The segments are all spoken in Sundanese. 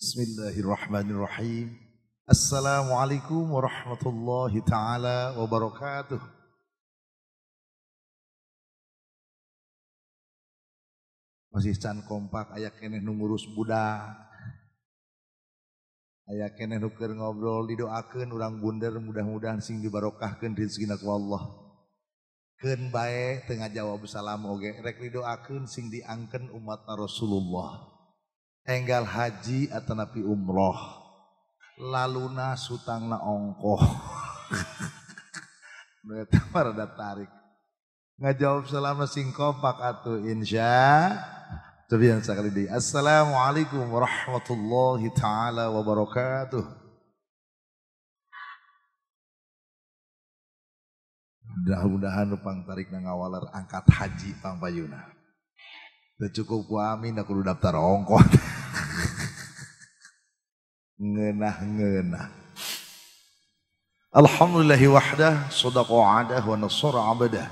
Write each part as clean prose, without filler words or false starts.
Bismillahirrahmanirrahim. Assalamualaikum warahmatullahi taala wabarakatuh. Masih can kompak aya keneh nu ngurus budak. Aya keneh nu keur ngobrol didoakeun urang bunder mudah-mudahan sing dibarokahkeun rezekina ku Allah. Keun bae teu ngajawab salam oge rek didoakeun sing diangkeun umatna Rasulullah. Enggal haji atanapi umroh laluna sutangna ongkoh. Nu eta mah rada tarik. Ngajawab salam sing kompak atuh insya Cobian sekali di. Assalamualaikum warahmatullahi taala wabarakatuh. Mudah-mudahan pang tarik ngawaler angkat haji pang payuna. Teu cukup ku amin aku kudu daftar ongkoh. Ngeunah-ngeunah. Alhamdulillahi wahdah, sadaqa wa'adah wa nasara 'abdah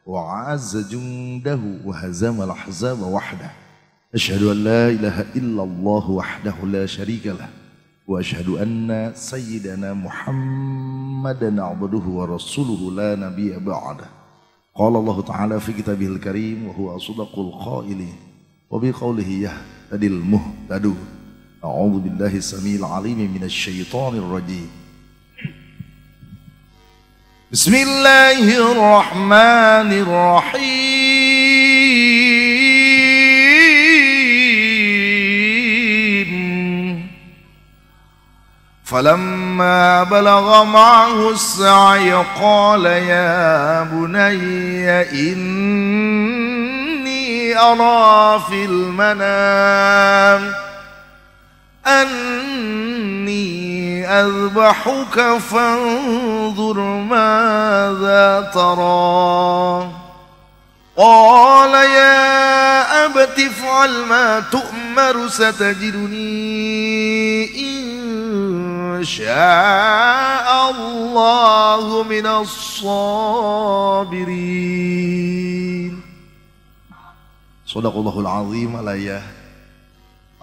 wa 'azza jundahu wa hazama al-ahzaba wahdah. Asyhadu an la ilaha illallah wahdahu la syarika lah wa asyhadu anna sayyidana Muhammadan 'abduhu wa rasuluhu la nabiyya ba'dah. Qala Allah ta'ala fi kitabihil karim wa huwa asdaqul qailin wa bi qawlihi yahtadil muhtadun. A'udzu billahi samil alim minasy syaithanir rajim. Bismillahirrahmanirrahim. Falamma balagha ma'ahu as-sa'y qala ya bunayya inni ara fil manam anni azbahuka fanzur madza tara. Qala ya abati if'al ma tu'maru satajiduni insyaallahu minas sabirin. Shadaqallahul azim alayah.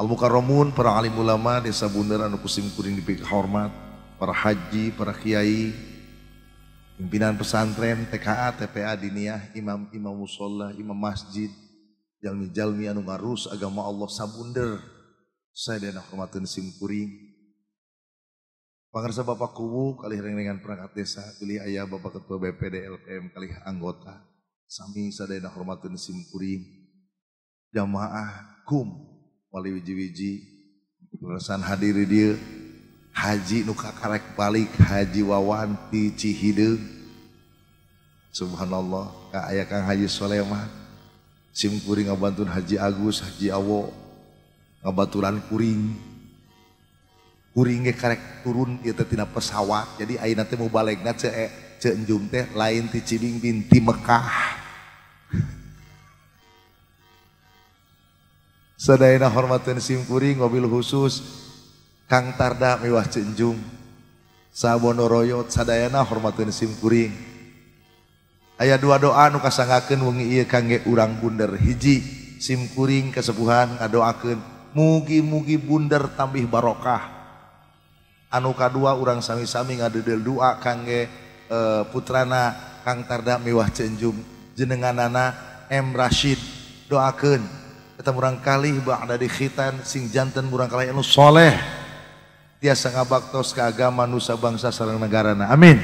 Al-Mukarramun, para alim ulama desa Bunder anu kusim kuring dipikir hormat, para haji, para kiai, pimpinan pesantren, TKA, TPA, diniyah, imam-imam musola, imam masjid, jalmi-jalmi anu ngarus agama Allah sabunder. Saya dena hormateun sim kuring. Pangarsa Bapak Kuwu kalih rengrengan perangkat desa, pilih ayah Bapak Ketua BPD LPM kalih anggota. Sami sadayana hormateun sim kuring. Jamaah kum wali wiji-wiji urusan hadiri dia haji nu kakarek balik Haji Wawan ti Cihideung. Subhanallah ka aya Kang Haji Soleman sim kuring ngabantun Haji Agus Haji Awo ngabaturan kuring kuring ge karek turun ieu teh tina pesawat jadi ayeuna teh mau balegna ceu enjum teh lain ti Cibingbin ti Mekah. Sadayana hormateun sim kuring mobil khusus Kang Tarda miwah Cenjung Sabonoroyot sadayana hormateun sim kuring. Aya dua doa nu kasanggakeun wengi ieu kangge urang bunder. Hiji sim kuring kasepuhan ngadoakeun mugi-mugi bunder tambih barokah. Anu kadua urang sami-sami ngadeudel doa kangge putrana Kang Tarda miwah Cenjung jenenganana M Rashid doakeun eta murang kalih ba'da di khitan sing janten murang kalih anu soleh tiasa ngabaktos ka agama nusa bangsa sareng negarana. Amin.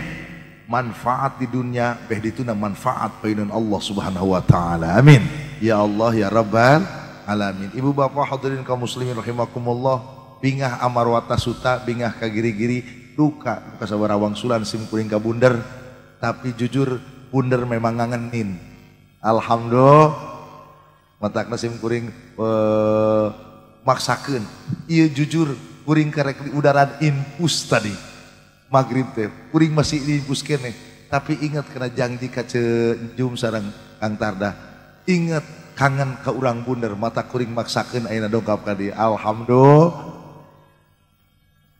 Manfaat di dunia beh dituna manfaat payunan Allah Subhanahu wa taala. Amin. Ya Allah ya Rabbal alamin. Ibu bapak hadirin kaum muslimin rahimakumullah, bingah amarwata suta bingah ka giri-giri duka duka sabaraha wangsulan sim kuring ka bunder, tapi jujur bunder memang ngangenin. Alhamdulillah. Matakna sim kuring maksakeun. Ieu jujur kuring karek di udaran infus tadi. Maghrib teh kuring masih infus keneh. Tapi ingat kana janji ka Cenjum sareng Kang Tarda. Ingat kangen ka urang bunder mata kuring maksakeun ayeuna dongkap ka dieu. Alhamdulillah.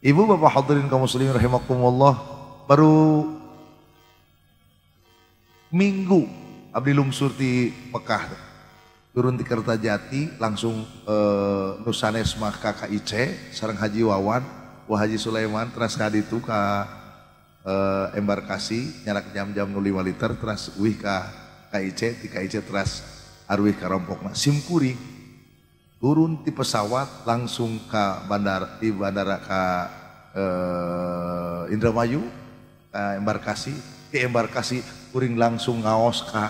Ibu bapak hadirin kaum muslimin rahimakumullah, baru minggu abdi lungsur di Mekah. Turun di Kertajati langsung nu sanes mah ka KIC sareng Haji Wawan, wa Haji Sulaiman teras ka ditu ka embarkasi nyarak jam-jam nu 5 liter teras uih ka KIC, di KIC teras aruih ka rompokna. Sim kuring turun di pesawat langsung ke bandara, di bandara ke Indramayu, ke embarkasi, di embarkasi kuring langsung ngaos ke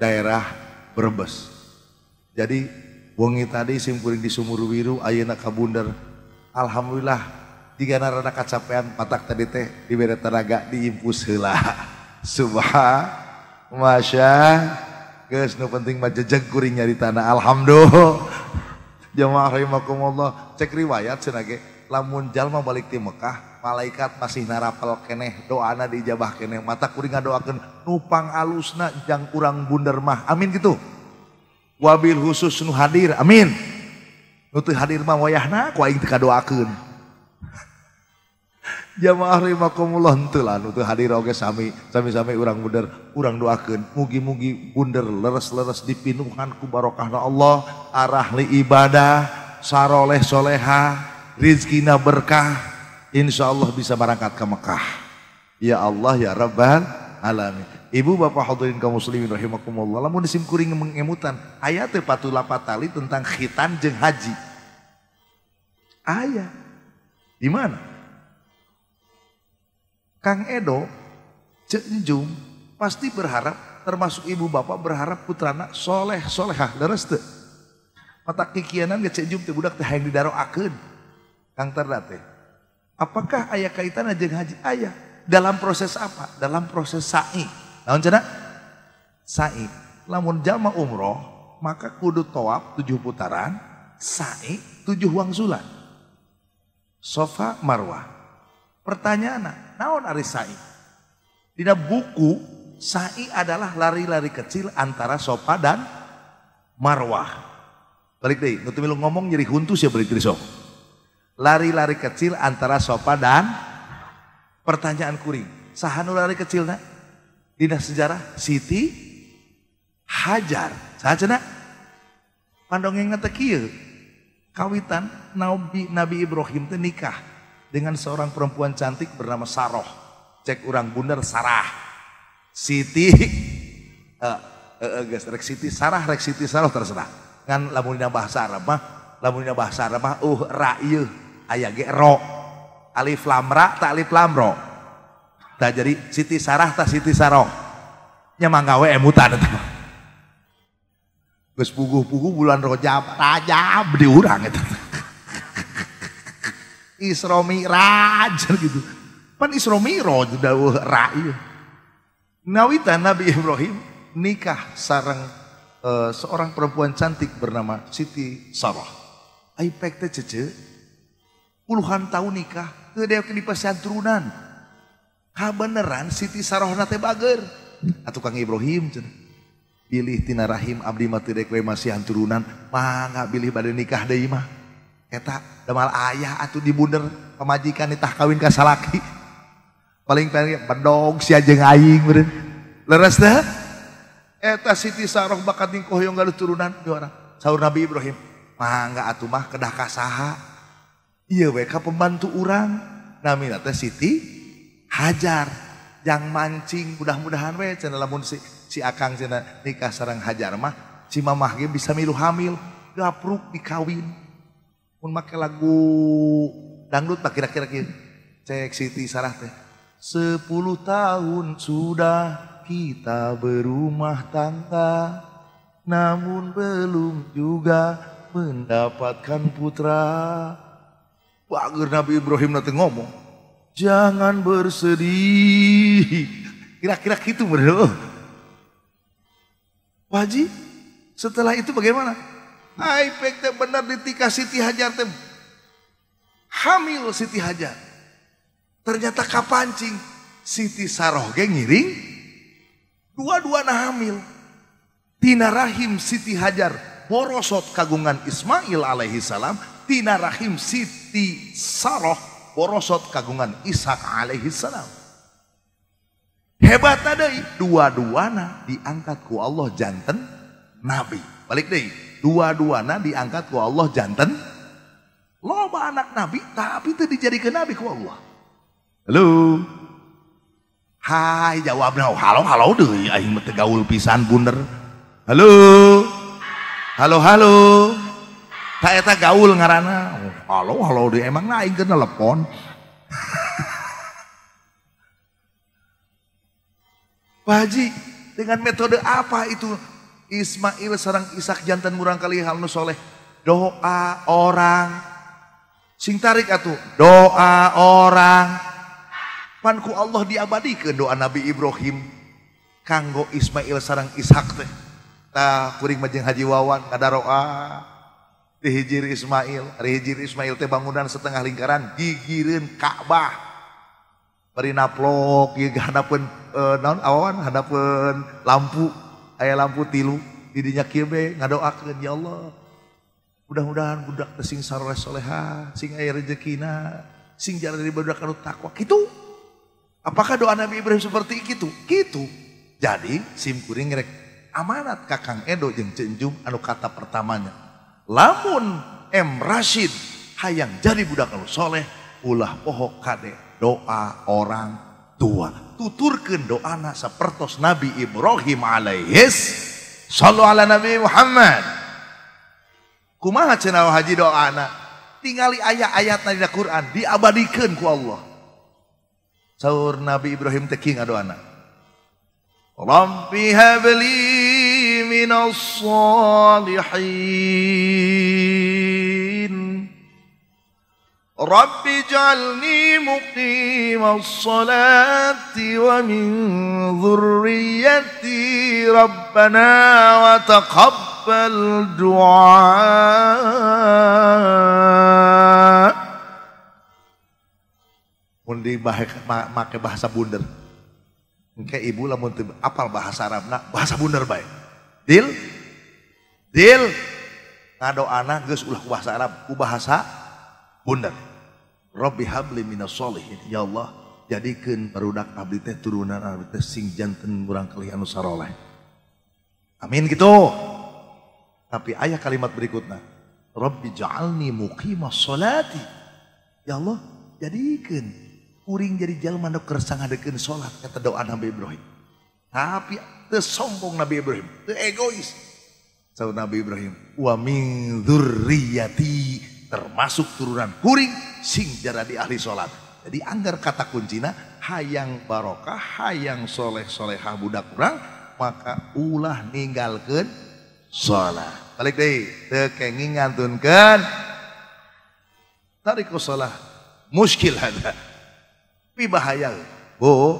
daerah Brebes. Jadi wengi tadi sim kuring di Sumur Wiru, ayeuna ka Bunder. Alhamdulillah jigana rada kacapean patak tadi teh dibere tenaga diimpus heula. Subhan masya geus nu penting mah jejeg kuring nyari tanah. Alhamdulillah. Jamaah rahimakumullah, cek riwayat cenah ge lamun jalma balik ti Mekah, malaikat masih narapel keneh, doana diijabah keneh. Mata kuring ngadoakeun nupang alusna jang urang Bunder mah. Amin gitu. Wabil khusus nu hadir, amin. Nu teu hadir mah wayahna ku aing teu kadoakeun. Jamaah rahimakumullah henteu lah nu teu hadir oge sami sami-sami urang Bunder, urang doakeun mugi-mugi Bunder leres-leres dipinuhan ku barokahna Allah, arahli ibadah, saroleh soleha, rizkina berkah, insyaallah bisa berangkat ke Mekah. Ya Allah ya Rabbal alamin. Ibu bapak hadirin kaum muslimin rahimakumullah, lamun sim kuring mengemutan aya teu patula patali tentang khitan jeung haji. Aya. Di mana? Kang Edo, Ceu Enjum pasti berharap, termasuk ibu bapak berharap putrana soleh solehah, leres teu? Mata kikianan ge Ceu Enjum teh budak teh hayang didaroakeun. Kang Tarda teh. Apakah aya kaitanna jeung haji? Aya. Dalam proses apa? Dalam proses sa'i. Naon cenah? Sa'i. Lamun jalma umroh, maka kudu tawaf 7 putaran, sa'i 7 wangsulan. Sofa Marwah. Pertanyaan, naon ari sa'i? Dina buku, sa'i adalah lari-lari kecil antara Sofa dan Marwah. Balik deui, nu teu milu ngomong nyeri huntu sia balik deui sok. Lari-lari kecil antara Sofa dan, pertanyaan kuring, saha nu lari kecilna? Dina sejarah Siti Hajar. Saha cenah? Pandongengna teh kieu. Kawitan Nabi Ibrahim teh nikah dengan seorang perempuan cantik bernama Saroh. Cek urang Bunder Sarah. Siti geus rek Siti Sarah rek Siti Saroh terserah. Ngan lamun dina bahasa Arab mah, lamun dina bahasa Arab mah ra ieu aya ge ro. Alif lam ra ta alif lam ro. Tah jadi Siti Sarah ta Siti Saroh. Nya mangga we emutan eta mah. Geus puguh-puguh bulan Rajab, Rajab di urang eta. Isra Mi'raj gitu. Pan Isra Mi'raj dawuh ra ieu. Nawitan Nabi Ibrahim nikah sareng seorang perempuan cantik bernama Siti Sarah. Ai pek teh cece puluhan tahun nikah teu deuk dipasihan turunan. Kabeneran Siti Sarahna teh bager. Atuh Kang Ibrahim cenah. Bilih tina rahim abdi mah teu deuk we masihan turunan, mangga bilih bade nikah deui mah. Eta damal ayah atuh di Bunder pamajikan nitah kawin ka salaki. Paling-paling bedog sia jeung aing meureun. Leres teh? Eta Siti Saroh bakat ningkoh hoyong gaduh turunan juara. Saur Nabi Ibrahim, mangga atuh mah kedah ka saha? Ieu we ka pembantu urang. Namina teh Siti Hajar. Yang mancing mudah-mudahan we cenah lamun si akang cenah nikah sareng Hajar mah si mamah ge bisa milu hamil, gapruk dikawin. Mun make lagu dangdut mah kira-kira kieu. Cek Siti Sarah teh. 10 tahun sudah kita berumah tangga, namun belum juga mendapatkan putra. Bager Nabi Ibrahim nanti ngomong, jangan bersedih. Kira-kira gitu bro. Pak Haji, setelah itu bagaimana? Ai pek teh bener ditikah Siti Hajar teh. Hamil Siti Hajar. Ternyata kapancing Siti Saroh ge ngiring, dua-duana hamil. Tina rahim Siti Hajar borosot kagungan Ismail alaihi salam, tina rahim Siti Saroh borosot kagungan Ishak alaihi salam. Hebat deui, dua-duana diangkat ku Allah janten nabi. Balik deui, dua-duana diangkat ku Allah janten loba anak nabi tapi teu dijadikeun nabi ku Allah. Halo. Hai jawabna halo halo deui aing mah teu gaul pisan bunder. Halo. Halo halo. Ta eta gaul ngaranna. Halo halo deui emangna aing keur nelepon. Pak Haji, dengan metode apa itu Ismail sareng Ishak jantan murangkali hal nu soleh? Doa orang. Sing tarik atuh, doa orang. Pan ku Allah diabadikeun doa Nabi Ibrahim kanggo Ismail sareng Ishak teh. Tah kuring mah jeung Haji Wawan ngadaroa dihijir Ismail, hijir Ismail teh bangunan setengah lingkaran gigireun Ka'bah. Bari naplok ieu handapeun naon awawan handapeun lampu, aya lampu tilu di dinya kieu be ngadoakeun ya Allah. Mudah-mudahan budak teh sing saroleh soleha, sing aya rezekina, sing jadi budak anu takwa. Kitu. Apakah doa Nabi Ibrahim seperti itu? Kitu. Jadi sim kuring rek amanat ka Kang Edo jeung Ceu Enjum anu kata pertamanya. Lamun M Rasyid hayang jadi budak anu soleh, ulah poho kade doa orang tua. Tuturkeun doana sapertos Nabi Ibrahim alaihis sallu ala Nabi Muhammad. Kumaha cenah haji doana? Tingali ayat-ayatna dina Quran diabadikeun ku Allah. Saur Nabi Ibrahim teh kieu ngadoana. Rabbi habli minas salihin. Rabbi ij'alni muqimas salati wa min dzurriyyati rabbana wa taqabbal du'a. Mun make bahasa bunder. Engke ibu lamun teu apal bahasa Arabna, bahasa bunder bae. Deal? Deal? Ngadoana geus ulah ku bahasa Arab, ku bahasa bunder. Rabbi habli minas sholihin. Ya Allah, jadikeun barudak abdi teh turunan abdi teh sing janten murangkalih anu saroleh. Amin gitu. Tapi aya kalimat berikutna, Rabbi ja'alni muqimas sholati. Ya Allah, jadikeun kuring jadi jalma nu kersa ngadekeun salat kata doa Nabi Ibrahim. Tapi teu sombong Nabi Ibrahim, teu egois. Saur Nabi Ibrahim, wa min dzurriyyati, termasuk turunan kuring sing jadi ahli salat. Jadi anggar kata kuncina hayang barokah, hayang soleh solehah budak urang, maka ulah ninggalkeun salat. Balik deui, teu kenging ngantunkeun tariku salat. Muskil ada. Tapi bahaya. Bu.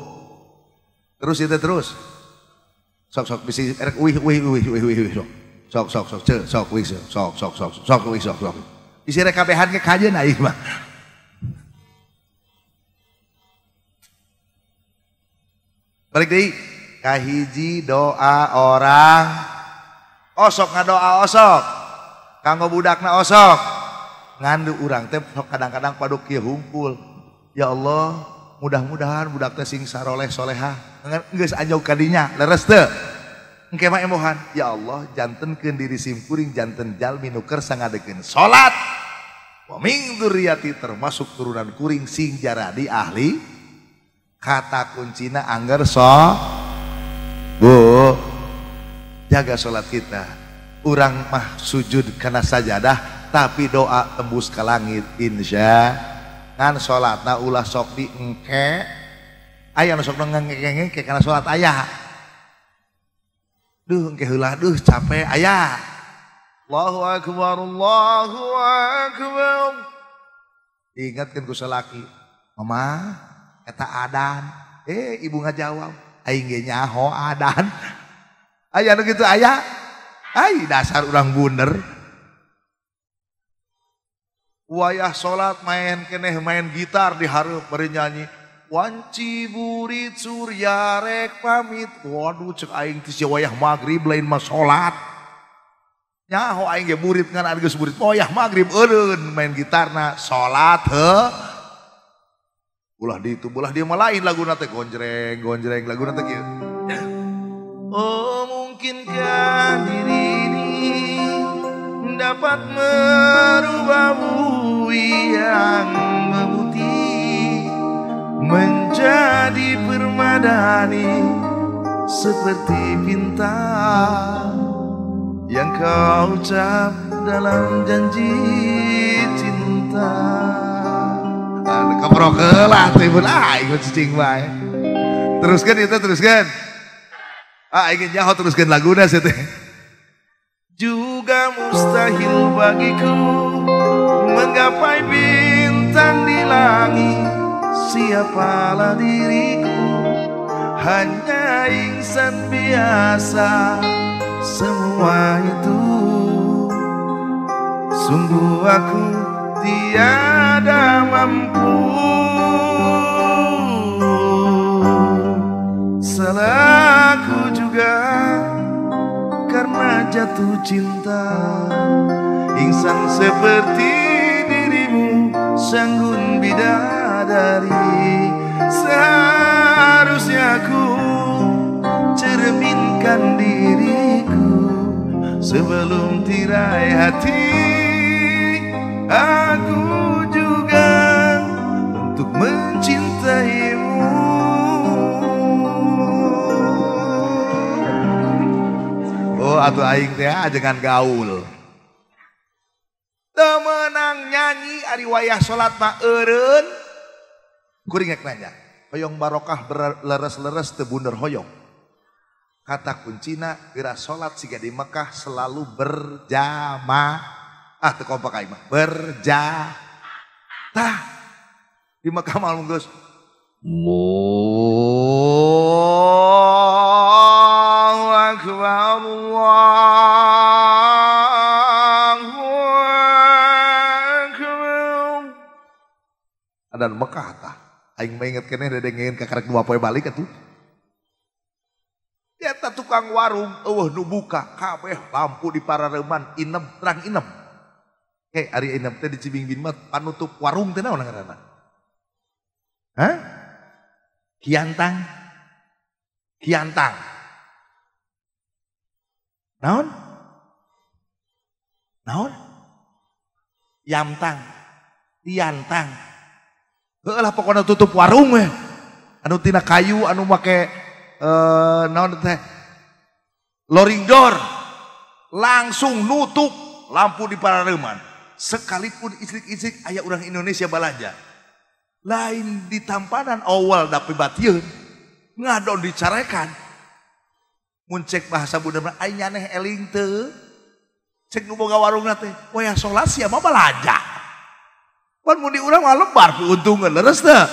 Terus itu terus. Sok sok bisi erek uih uih uih uih uih sok. Sok sok sok ce sok uih sok sok sok sok uih sok sok. Bisi rek kabehan ke kajeun aing mah. Balik deui, kahiji doa orang osok ngadoa osok. Kanggo budakna osok. Ngandu urang teh kadang-kadang paduk kieu hungkul. Ya Allah, mudah-mudahan budak teh sing saroleh solehah. Geus anjog kadinya, leres teu. Engke mah emohan, ya Allah, jantenkeun diri simkuring janten jalmi nu kersa ngadekeun salat. Wa min dzurriyyati, termasuk turunan kuring sing jaradi ahli. Kata kuncina angger so. Bu, jaga salat kita. Urang mah sujud kana sajadah tapi doa tembus ke langit insya. Ngan salatna ulah sok di engke. Aya nu sok ngengke-ngengke kana salat aya. Duh engke heula duh capek aya. Allahu akbar, Allahu akbar. Diingatkeun ku salaki, "Mama, eta adan." Ibu ngajawab, "Aing ge nyaho adan." Aya nu kitu aya. Ai dasar urang bunder. Wayah salat main keneh main gitar di hareup bari nyanyi. Wanci burit surya rek pamit. Waduh cek aing teh wayah magrib lain mah salat. Nyaho aing ge burit ngan geus burit. Wayah magrib eureun main gitarna salat heuh. Ulah di itu ulah dia mah lain laguna teh gonjreng gonjreng laguna teh kieu. Oh mungkinkah diri ini dapat merubah bui yang memutih menjadi permadani seperti pinta yang kau ucap dalam janji cinta. Keprokelah teh pun aing cicing bae. Teruskan itu, teruskan. Aing nyaho teruskan laguna sih teh. Juga mustahil bagiku menggapai bintang di langit. Siapalah diriku, hanya insan biasa. Semua itu sungguh aku tiada mampu. Salahku juga karena jatuh cinta. Insan seperti dirimu sanggun bidadari. Seharusnya aku cerminkan diriku sebelum tirai hati. Aku juga untuk mencintaimu. Oh, atau aing teh jangan gaul. Temenang nyanyi ari wayah salat mah eureun. Kuring rek nanya, hoyong barokah leres-leres teu bunder hoyong. Kata kuncina geura salat siga di Mekah selalu berjamaah. Ah teu kompak aing mah berjamaah. Tah di Mekah mah geus Allahu akbar, Allahu akbar. Dan Mekah tah aing mah inget keneh dedengeun ka karek dua poe balik atuh. Eta tukang warung eueuh nu buka kabeh lampu di parareuman inem terang inem. Hei, ari inem teh di Cibingbin mah panutup warung teh naon ngaranna? Hah? Kiantang. Kiantang. Naon? Naon? Yamtang. Tiantang. Heueuh lah pokona tutup warung we. Anu tina kayu anu make naon teh? Loring door. Langsung nutup lampu di parareuman. Sekalipun istrik-istrik aya urang Indonesia balanja. Lain di tampanan awal dapat batieun ngadon dicarekan. Mun cek bahasa budak mah aing nyaneh eling teu. Cek nu boga warungna teh wayah salat sia mah balanja. Pan mun di urang mah lebar keuntungan leres teu.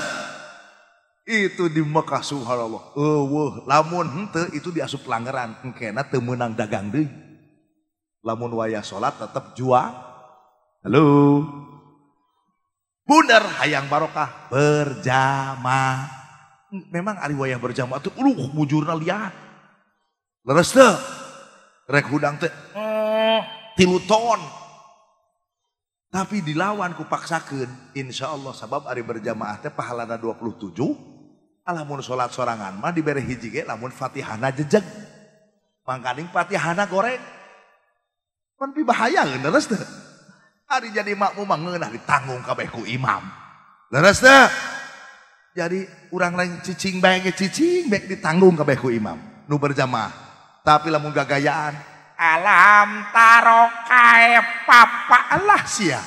Itu di Mekah subhanallah. Eueuh lamun henteu itu diasup pelanggaran engkena teu meunang dagang deui. Lamun wayah salat tetep jual. Halo. Bunder hayang barokah berjamaah. Memang ari wayah berjamaah tuh bujurna liat. Leres teu? Rek hudang teh 3 ton. Tapi dilawan ku paksakeun insyaallah sabab ari berjamaah teh pahalana 27. Lamun salat sorangan mah dibere hiji ge lamun Fatihahna jejeg. Mangkaning Fatihahna goreng. Pan bahaya leres teu? Ari jadi makmum mah ngeunah ditanggung kabeh ku imam. Leres teu? Jadi urang lain cicing bae ge cicing bae ditanggung kabeh ku imam nu berjamaah. Tapi lamun gagayaan alam tarokae papa Allah sia.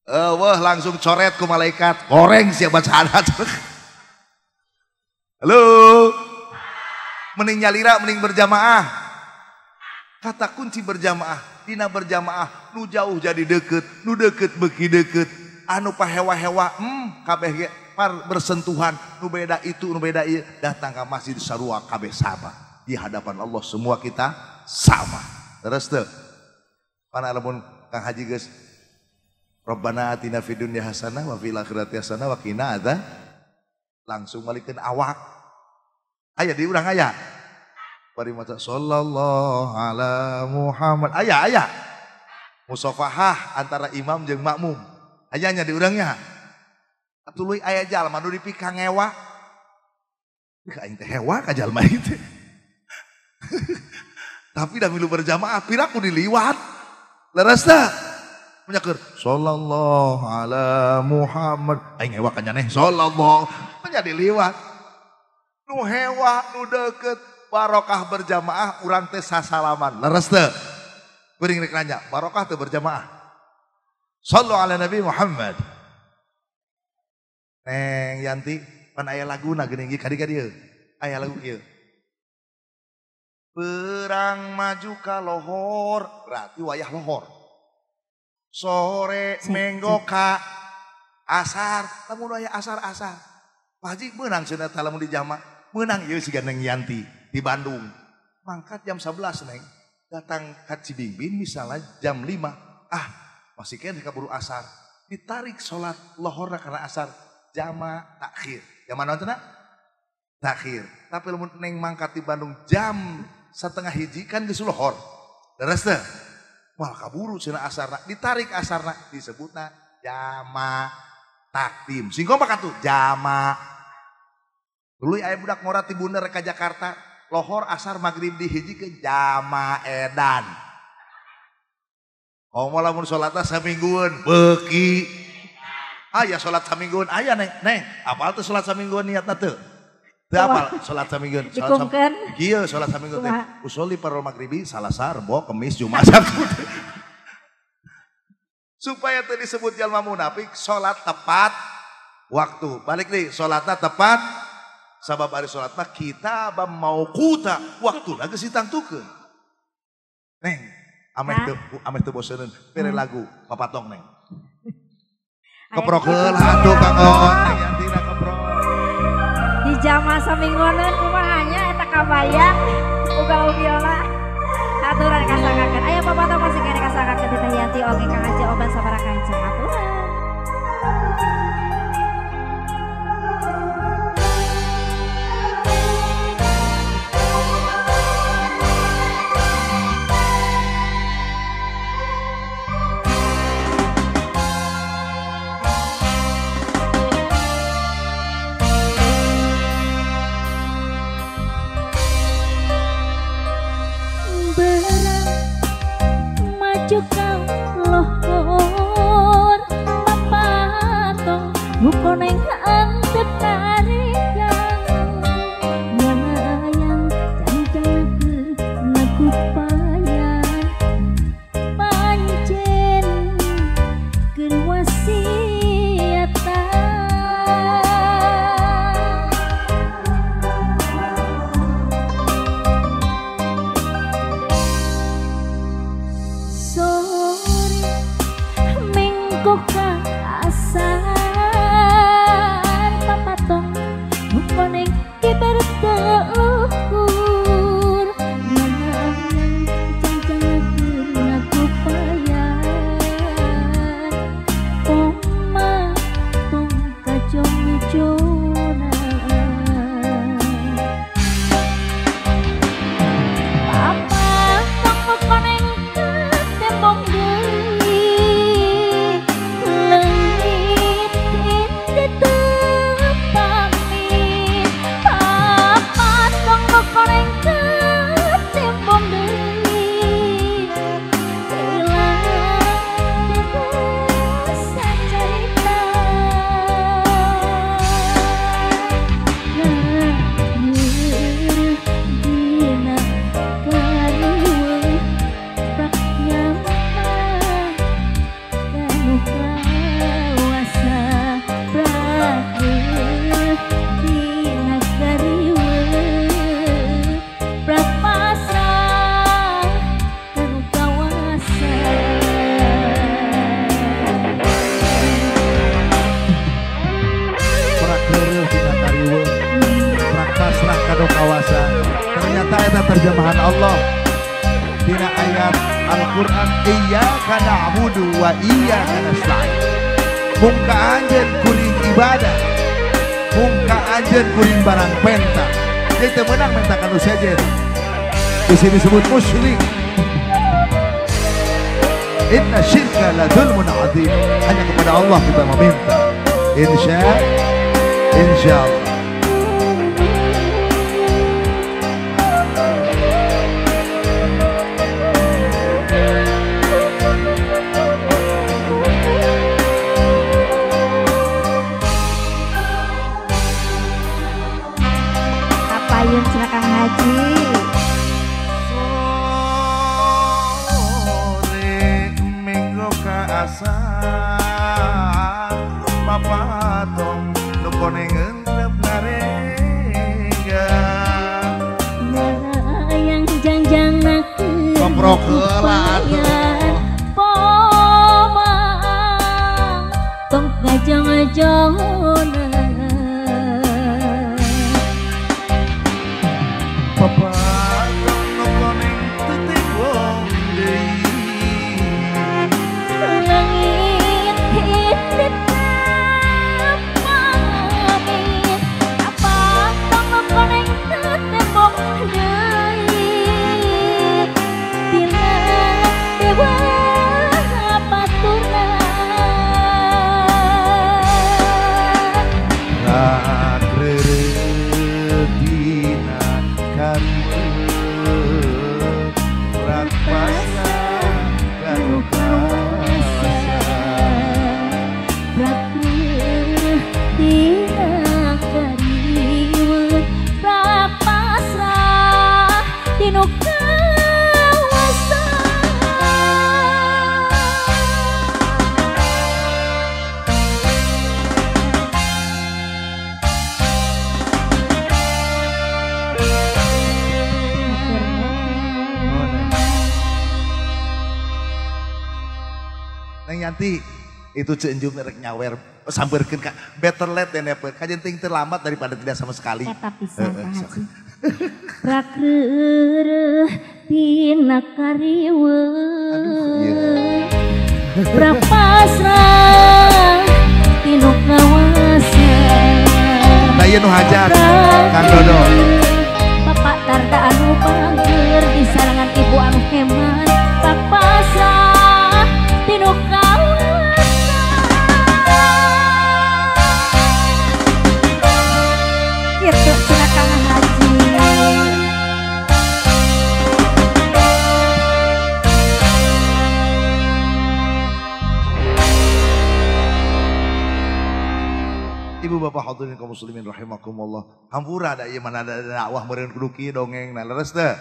Wah langsung coret ku malaikat, goreng sia bacaan. Halo. Mending nyalira mending berjamaah. Kata kunci berjamaah, dina berjamaah, nu jauh jadi deket, nu deket beki deket, anu pahewa-hewa, kabeh ge par bersentuhan, nu beda itu, nu beda ieu, datang ka masjid sarua kabeh sama. Di hadapan Allah semua kita sama. Terus teu? Pana lamun Kang Haji geus Rabbana atina fid dunya hasanah wa fil akhirati hasanah wa qina adza. Langsung malikeun awak. Aya di urang aya. Bari maca sallallahu ala Muhammad. Aya aya. Musafahah antara imam jeung makmum. Aya nya di urangnya. Tuluy aya jalma nu dipika ngewa. Ih aing teh hewa ka jalma ieu teh. Tapi dah milu berjamaah piraku diliwat. Leres teh? Menyakur sallallahu ala Muhammad. Aing hewa kanyaneh sallallahu menjadi liwat. Nu hewa nu deket barokah berjamaah urang teh sasalaman. Leres teh? Kuring rek nanya, barokah teh berjamaah. Sallu ala Nabi Muhammad. Neng Yanti, pan aya laguna geuning ieu kadi ka dieu. Aya lagu kieu. Perang maju ka lohor, berarti wayah lohor. Sore menggo ka asar, lamun aya asar-asar. Pak Haji meunang cenah teh lamun dijama, meunang ieu siga Neng Yanti di Bandung. Mangkat jam 11 Neng, datang ka Cibingbin misalnya jam 5. Ah, masih keneh kaburu asar. Ditarik salat lohorna karena asar. Jama takhir. Jama naon cenah? Takhir. Tapi lamun Neng mangkat di Bandung jam 12:30 kan geus lohor. Leres teh? Wah kaburu cenah asarna, ditarik asarna disebutna jama takdim. Singko mah katuh jama. Dulu aya budak ngora ti Bunder ka Jakarta, lohor asar magrib dihijikeun jama edan. Komo lamun salatna saminggueun beuki. Aya salat saminggueun aya Neng, Neng, apal teu salat saminggueun niatna teu? Teu apal salat saminggueun. Salat kieu salat saminggueun teh. Usolli parol maghribi, Salasa, Rebo, Kemis, Jumat, Sabtu. Supaya teu disebut jalma munafik, salat tepat waktu. Balik deui, salatna tepat sabab ari salat mah kita mauquta, waktuna geus ditangtukeun. Neng, ameh teu boseneun, bere lagu papatong Neng. Keprok heula atuh Kang Oon, Neng Yantina keprok. Di jama samingguaneun kumaha nya eta kabayang ugal biola. Aturan kasanggakeun. Aya papatong masih keneh kasanggakeun ti Teh Yanti oge Kang Haji Oban sabaraha kanca aturan. Lohor papatong bukoneng antep tarikan wayang cancang nakupayan pancen keur wasiatan. Mengko ka asar papatong bukoneng kiber teukur wayang cancang nakupayan pamatong kajong-jona papatong bukoneng ketembong deui leungit teu pamit papatong bukoneng ketembong deui ilang teu sacarita dina kariweuh prak nyaman kanu kawasa prakeuh dina kariweuh prak pasrah kanu kawasa. Prak keureuh dina kariweuh, prak pasrah kanu kawasa. Ternyata eta terjemahan Allah dina ayat Al-Qur'an iyyaka na'budu wa iyyaka nasta'in. Mungka anjeun kuring ibadah, mungka anjeun kuring barang penta. Jadi teu meunang menta ka nu sejen. Di sini disebut musyrik. Inna syirka la dzulmun adzim. Hanya kepada Allah kita meminta. Insya Allah. asa papatong nu koneng ngentep narengga yang jangjang nakeun koprok heula atuh pomang tong ngajong-ngajongna papatong nu koneng teu tembong deui langit hitit pamit papatong nu koneng teu tembong deui tina dewa paturna rakreureut dina kariweuh rak pasrah kanu kawasa rakreureut dina kariweuh rak pasrah tinu kawasa. Neng Yanti itu Ceu Enjum rek nyawer sampeurkeun ka better late than never kajen ting terlambat daripada tidak sama sekali. Eta pisan Pak Haji. Rakreureut tina kariweuh rak pasrah tinu kawasa. Nah ieu nu hajat Kang Dodo. Bapak Tarda anu bangeur di sarangan ibu anu hemat rak pasrah tinu kawasa. Kitu cenah Kang Haji. Ibu bapak hadirin kaum muslimin rahimakumullah. Hampura da ieu mana ada dakwah meureun kudu kieu dongeng nah leres teu?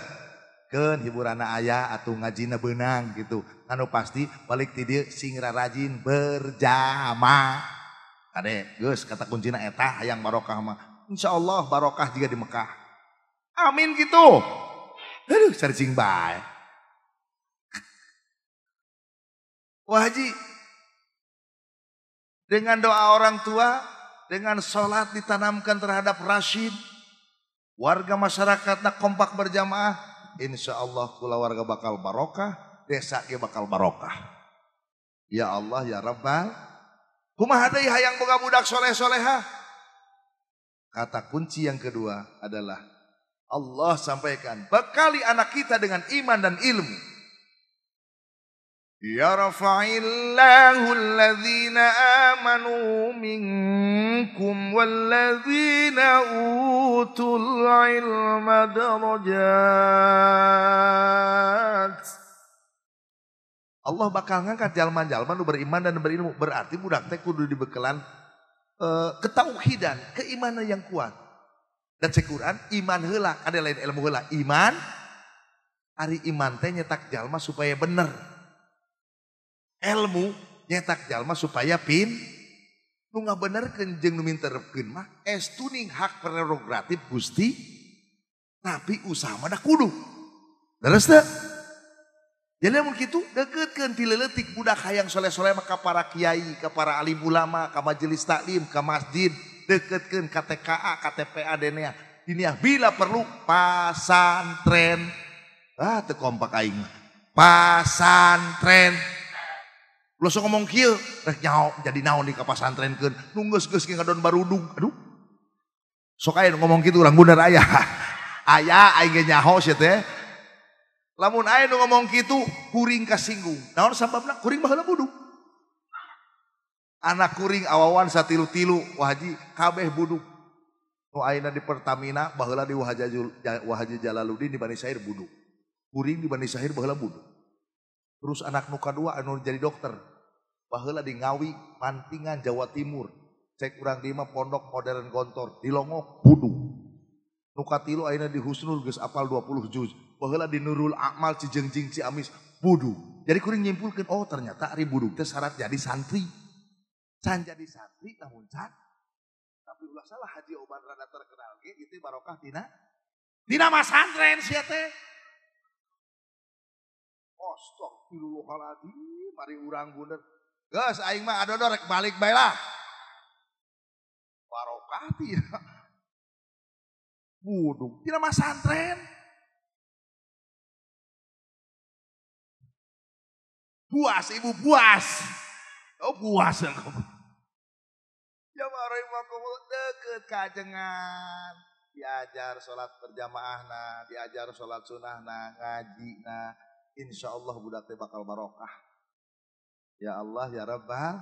Keun hiburanna aya atuh ngajina beunang gitu. Anu pasti balik ti dieu sing rarajin berjamaah. Kade geus kata kuncina eta hayang barokah mah. Insyaallah barokah juga di Mekah. Amin gitu. Aduh sarcing bae. Wah haji, dengan doa orang tua, dengan sholat ditanamkan terhadap Rashid, warga masyarakatna kompak berjamaah, insya Allah kula warga bakal barokah, desa ge bakal barokah. Ya Allah ya Rabbal. Kumaha deui hayang boga budak soleh-soleha? Kata kunci yang kedua adalah Allah sampaikan, bekali anak kita dengan iman dan ilmu. Yarfa'illahu alladhina amanu minkum walladhina utul ilma darajat. Allah bakal ngangkat jalma-jalma nu beriman dan berilmu. Berarti budak teh kudu dibekelan ketauhidan, keimanan yang kuat. Dan cek Quran, iman heula, ada lain ilmu heula. Iman, ari iman teh nyetak jalma supaya bener. Ilmu nyetak jalma supaya pin nu ngabenerkeun jeung nu minterkeun mah estuning hak prerogatif Gusti, tapi usaha mah da kudu. Leres teu? Jadi lamun kitu deuketkeun ti leutik budak hayang soleh-soleh mah ka para kiai, ka para alim ulama, ka majelis taklim, ka masjid, deketkeun ka TKA, ka TPA denea. Diniah bila perlu pasantren. Ah teu kompak aing. Pasantren. Lu sok ngomong kieu, rek nyaho jadi naon di ka pasantrenkeun. Nu geus-geus ge ngadon barudung. Aduh. Sok aya nu ngomong kitu urang bener aya. Aya aing ge nyaho sia teh. Lamun aya nu ngomong kitu kuring kasinggung. Naon sababna? Kuring baheula buduk. Anak kuring awawan satilu-tilu wah haji kabeh buduk. Nu ayeuna di Pertamina baheula di Wahaji Jalaluddin di Bani Sahir buduk. Kuring di Bani Sahir baheula buduk. Terus anak nu kadua anu jadi dokter. Baheula di Ngawi, Mantingan, Jawa Timur. Cek urang di mah pondok modern Gontor, di Longok buduk. Nu katilu ayeuna di Husnul geus apal 20 juz. Baheula di Nurul Akmal Cijengjing Ciamis buduk. Jadi kuring nyimpulkeun, oh ternyata ari budug teh syarat jadi santri. Can jadi santri namun can. Tapi ulah salah Haji Oban rada terkenal ge itu barokah tina masantren sia teh. Astagfirullahaladzim, mari urang bunder. Geus aing mah adodo rek balik bae lah. Barokah tina. Budug tina masantren. Puas ibu puas. Oh puas engkau. Ya rahimakumullah deket kajengan. Diajar salat berjamaahna, diajar salat sunahna, ngajina. Insya Allah budak teh bakal barokah. Ya Allah ya Rabbal.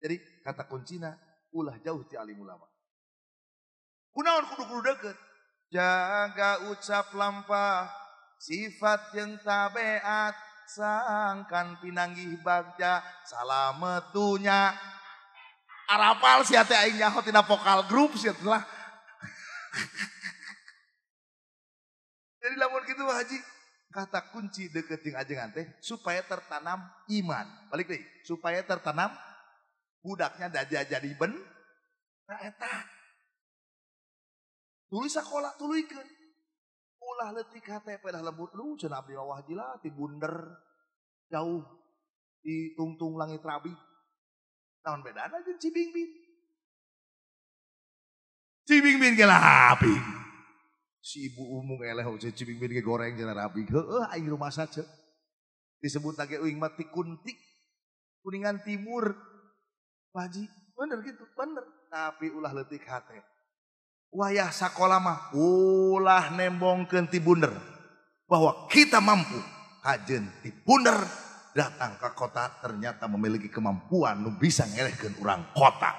Jadi kata kuncina ulah jauh ti alim ulama. Kunaon kudu-kudu deket. Jaga ucap lampah, sifat jeung tabeat, sangkan pinanggih bagja, salamet dunya. Arapal sia teh aing nyaho tina vokal grup sia teh lah. Jadi lamun kitu haji, kata kunci deket jeung ajengan teh supaya tertanam iman. Balik deui, supaya tertanam budaknya jadi ben nah eta. Tuluy sakola tuluykeun. Ulah leutik hate pedah lembut lu cenah abdi mah haji lah ti bunder jauh di tungtung langit rabi. Naon bedana jeung Cibingbin? Cibingbin ge rabi. Si ibu umung eleh oge Cibingbin ge goreng cenah rabi. Heueuh aing rumasa ceuk. Disebut lagi uing mah Tikuntik. Kuningan Timur. Pak Haji, bener gitu, bener. Tapi ulah leutik hate. Wayah sakola mah ulah nembongkeun ti bunder. Bahwa kita mampu kajen ti bunder datang ke kota ternyata memiliki kemampuan nu bisa ngelehkeun urang kota.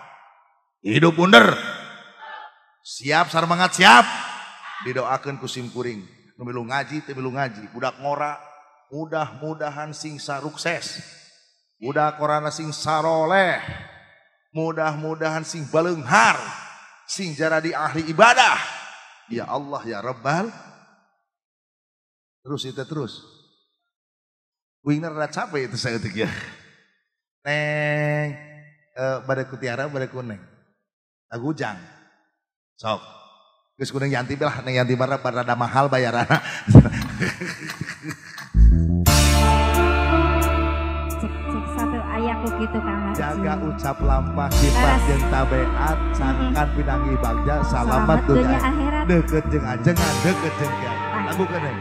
Hidup bunder. Siap sarmangat siap. Didoakeun ku simkuring. Nu milu ngaji teu milu ngaji, budak ngora mudah-mudahan sing sarukses. Budak korana sing saroleh. Mudah-mudahan sing baleunghar. Sing jaradi ahli ibadah. Ya Allah ya Rabbal. Terus itu terus. Wingner rada capek itu saya utik ya. Neng bade ku Tiara bade ku Neng. Agujang. Sok. Geus ku Neng Yanti lah, Neng Yanti mah rada mahal bayaranna. Cek cek satu ayahku gitu Kang Haji. Jaga ucap lampah sifat jeung tabeat sangkan pinanggih bagja salamat dunya akhirat. Deket jeung ajengan, deket jeung kiai. Lagukeun Neng.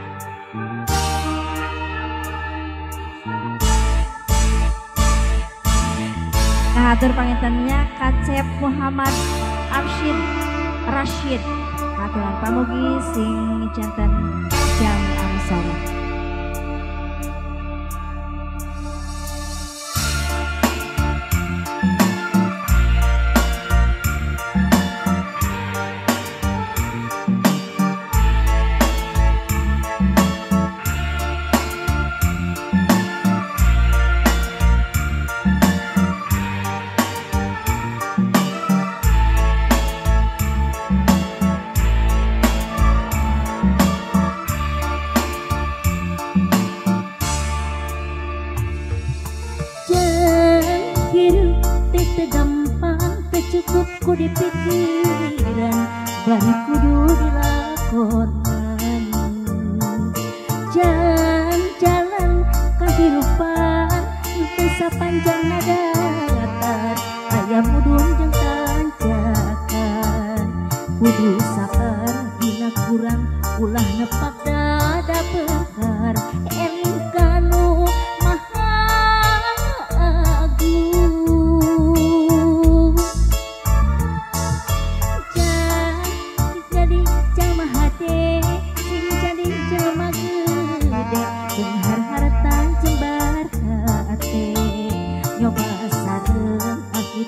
Kahatur pangintennya Kacep Muhammad Arsyid Rashid. Katuran pamugi sing janten jami anu. Cukup ku dipikiran bari kudu dilakonan jalan-jalan kahirupan teu sapanjang datar aya mudun jeung tanjakan kudu sabar dina kurang ulah nepak dada beunghar eling kanu maha agung.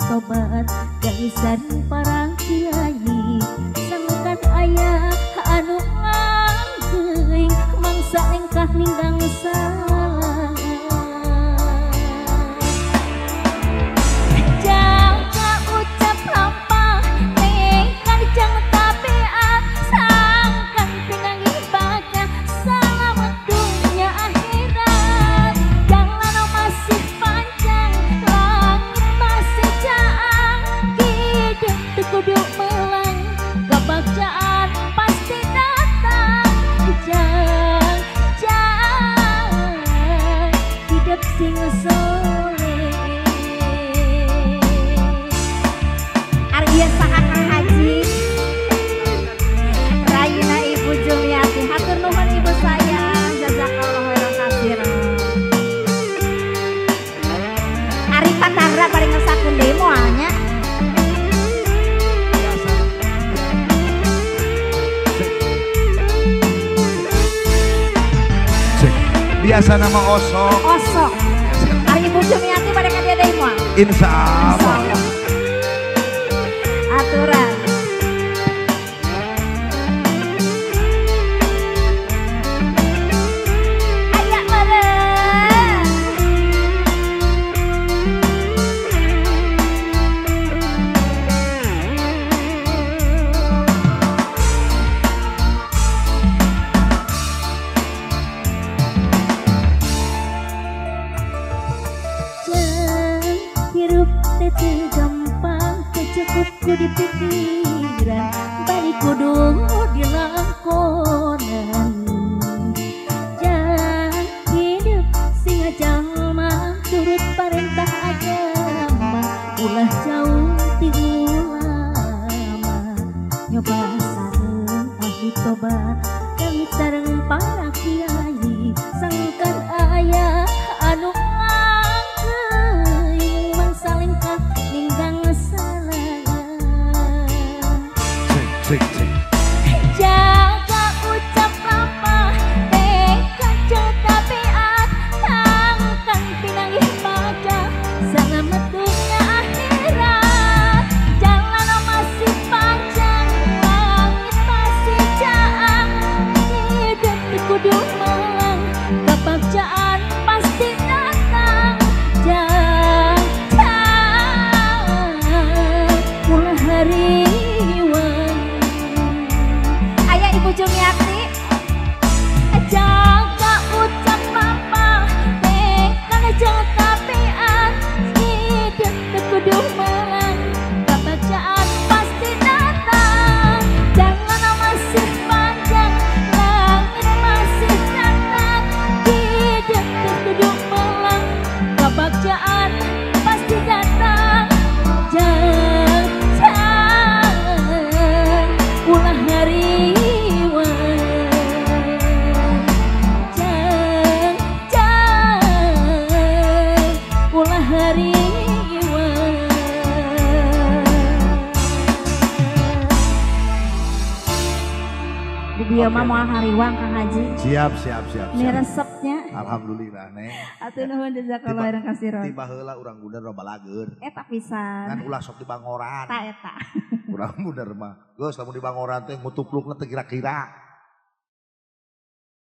Tobat garisan parang kiai sangkan ayah anu ngangkeuing mangsa lengkah ninggang salah. Jaga ucap lampah nekan jang tabiat sangkan pinanggih bagja salamet dunya akhirat. sing soleh. Ari ieu saha Kang Haji? Rayina Ibu Jumiati, hatur nuhun ibu sayang, jazakallahu khairan katsiran. Ari Pak Tarda bari ngesakeun deui moal nya. Biasa nama osok. Osok. Ari Ibu Jumiati pada ka dieu deui moal. Insya Allah. Aturan. Aya meureun. Hirup teh teu gampang, teu cukup ku dipikiran, bari kudu dilakonan. Jang hidup sing jalma turut parentah agama, ulah jauh ti ulama. Nyoba sareng ahli tobat, kami sareng para kiai, sangkan aya anu salingkah ninggang salah. Cek cek. Jaga ucap lampah, tekad jeung tabiat, tangkan pinanggih pajak, selamat dunia akhirat. Jalan masih panjang, langit masih caang, hidup teu kudu melang, kebagjaan pasti datang. Ayah Ibu Jumiati, jaga ucap lampah, tekad jeung tabiat, hidup teu kudu melang, kebagjaan pasti datang. Jalan masih panjang, langit masih datang, hidup teu kudu melang, kebagjaan pasti datang. Jangan ulah hariwang, jangan ulah hariwang. Di dieu mah moal hariwang Kang Haji. Siap siap siap. Ini resepnya. Alhamdulillah neng. Atuh nuhun jazakallahu khairan katsiran. Tiba heula urang bunder loba lager. Eta pisan. Ngan ulah sok di bangoran. Ta eta. Urang bunder mah. Geus lamun di bangoran teh ngutuplukna teu kira-kira.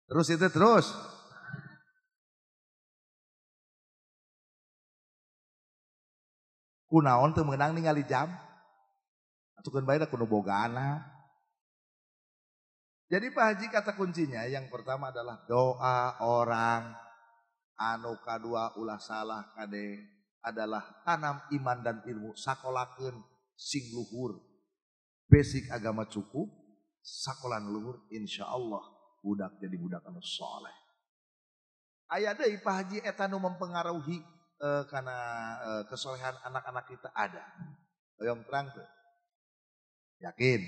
Terus itu terus. Kunaon teu meunang ningali jam? Atukeun bae da kudu bogana. Jadi Pak Haji kata kuncinya yang pertama adalah doa orang, anu kadua ulah salah kade adalah tanam iman dan ilmu, sakolakeun sing luhur. Basic agama cukup, sakolan luhur insya Allah budak jadi budak anu soleh. Aya deui Pak Haji eta nu mempengaruhi karena kesolehan anak-anak kita ada. Hoyong terang tuh. Yakin?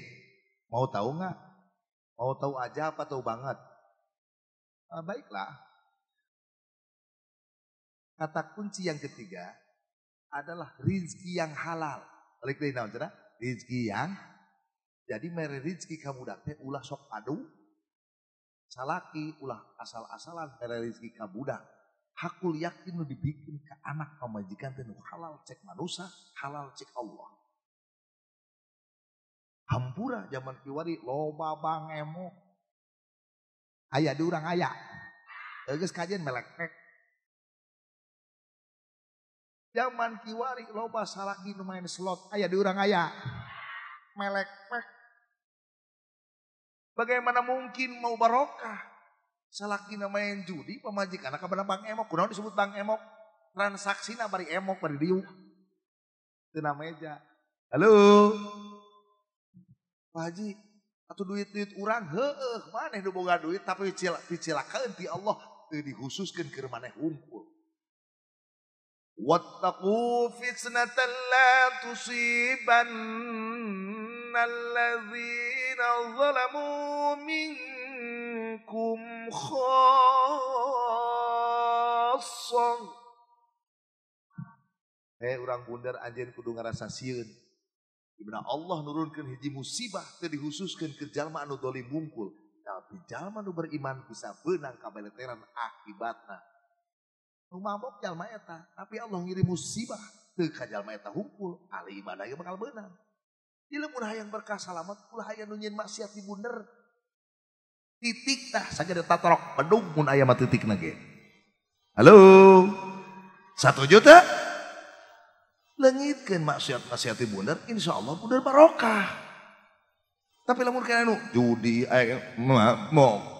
Mau tahu nggak? Mau tahu aja apa tahu banget? Baiklah. Kata kunci yang ketiga adalah rizki yang halal. Balik deui naon cenah? Rizki yang jadi mere rizki ka budak teh ulah sok adu. Salaki ulah asal-asalan mere rizki ka budak. Hakul yakin nu dibikin ke anak pamajikan teh nu halal cek manusia, halal cek Allah. Hampura zaman kiwari loba bang emok. Aya di urang aya. Geus kajian melekek. Zaman kiwari loba salaki nu main slot aya di urang aya. Melekek. Bagaimana mungkin mau barokah? Salaki nu main judi pamajikan kabarna bang emok. Kunaon disebut bang emok? Transaksina bari emok bari diuk. Tina meja. Halo. Pak Haji, atau duit-duit urang heueuh maneh nu boga duit tapi picilakaeun ti Allah teu dikhususkeun keur maneh hungkul. Wattaqu fitnatan la tusibanna alladzina zalamu minkum khassah. Urang bundar anjeun kudu ngarasa sieun. Dibina Allah nurunkeun hiji musibah teu dihususkeun ke jalma anu dolim bungkul, tapi jalma nu beriman bisa beunang kabeleteran akibatna. Nu mabok jalma eta, tapi Allah ngirim musibah teu ka jalma eta hungkul, ahli ibadah ge bakal beunang. Di lamun hayang berkah salamet, ulah aya nu nyieun maksiat di bunder. Titik tah sagede tatorok bedug mun aya mah titikna ge. Halo. 1 juta leungitkeun maksiat-maksiat di bunder, insyaallah bunder barokah. Tapi lamun kana nu judi aya mabok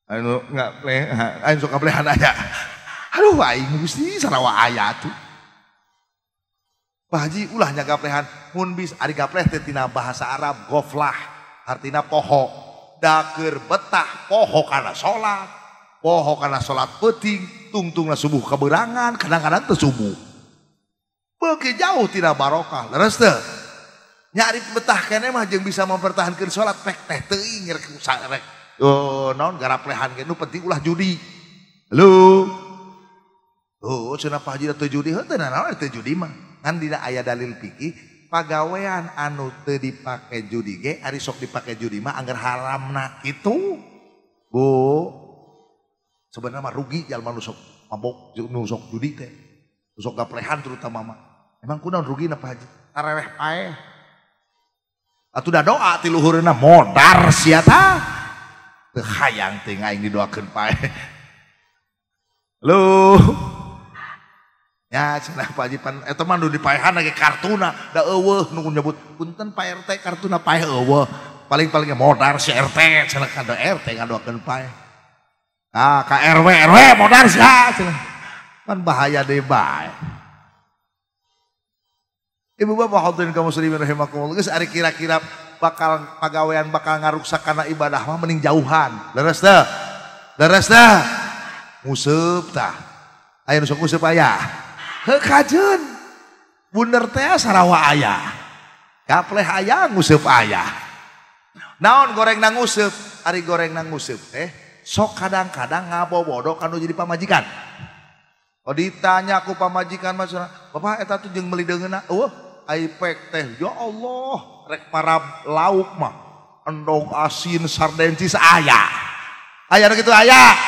anu ngapleh, aing sok ngaplehan aya. Aduh aing Gusti sarawa aya tuh. Pak Haji ulah nya gaplehan, mun bis ari gapleh teh tina bahasa Arab goflah, artina poho. Da keur betah poho kana salat, poho kana salat peuting, tungtungna subuh kaberangan, kadang-kadang teu subuh. Beuki jauh tina barokah, leres teu? Nya ari betah keneh mah jeung bisa mempertahankeun salat pek teh teuing rek rek. Oh, naon garaplehan ge nu penting ulah judi. Halo. Oh, cenah Pak Haji teu judi heuh teu naon teu judi mah. Ngan dina aya dalil fikih pagawean anu teu dipake judi ge ari sok dipake judi mah angger haramna kitu. Bu. Sebenarnya mah rugi jalma nu sok mabok nu sok judi teh. Nu sok gaplehan terutama mah. Emang kunaon rugina Pak Haji? Tareweh paeh. Atuh da doa ti luhureuna modar sia tah. Hayang teh aing didoakeun pae. Halo. Ya cenah Pak Haji pan eta mah nu dipaehan ge kartuna da eueuh nu nyebut punten Pak RT kartuna paeh eueuh. Paling-palingnya modar si RT cenah ka RT ngadoakeun pae. Ah ka RW RW modar sia cenah. Pan bahaya deui bae. Ibu bapak hadirin kaum muslimin rahimakumullah geus ari kira-kira bakal pagawean bakal ngaruksak kana ibadah mah mending jauhan. Leres teu? Leres teu? Nguseup tah. Aya nu sok nguseup aya. Heuh kajeun. Bunder teh sarawa aya. Gapleh aya nguseup aya. Naon gorengna nguseup? Ari gorengna nguseup teh sok kadang-kadang ngabobodo kanu jadi pamajikan. Oh ditanya ku pamajikan mah cenah, "Bapak eta tuh jeung meuli deungeunna." Eueuh, ai pek teh ya Allah. Rek para lauk mah endog asin sardencis aya. Aya nu kitu aya.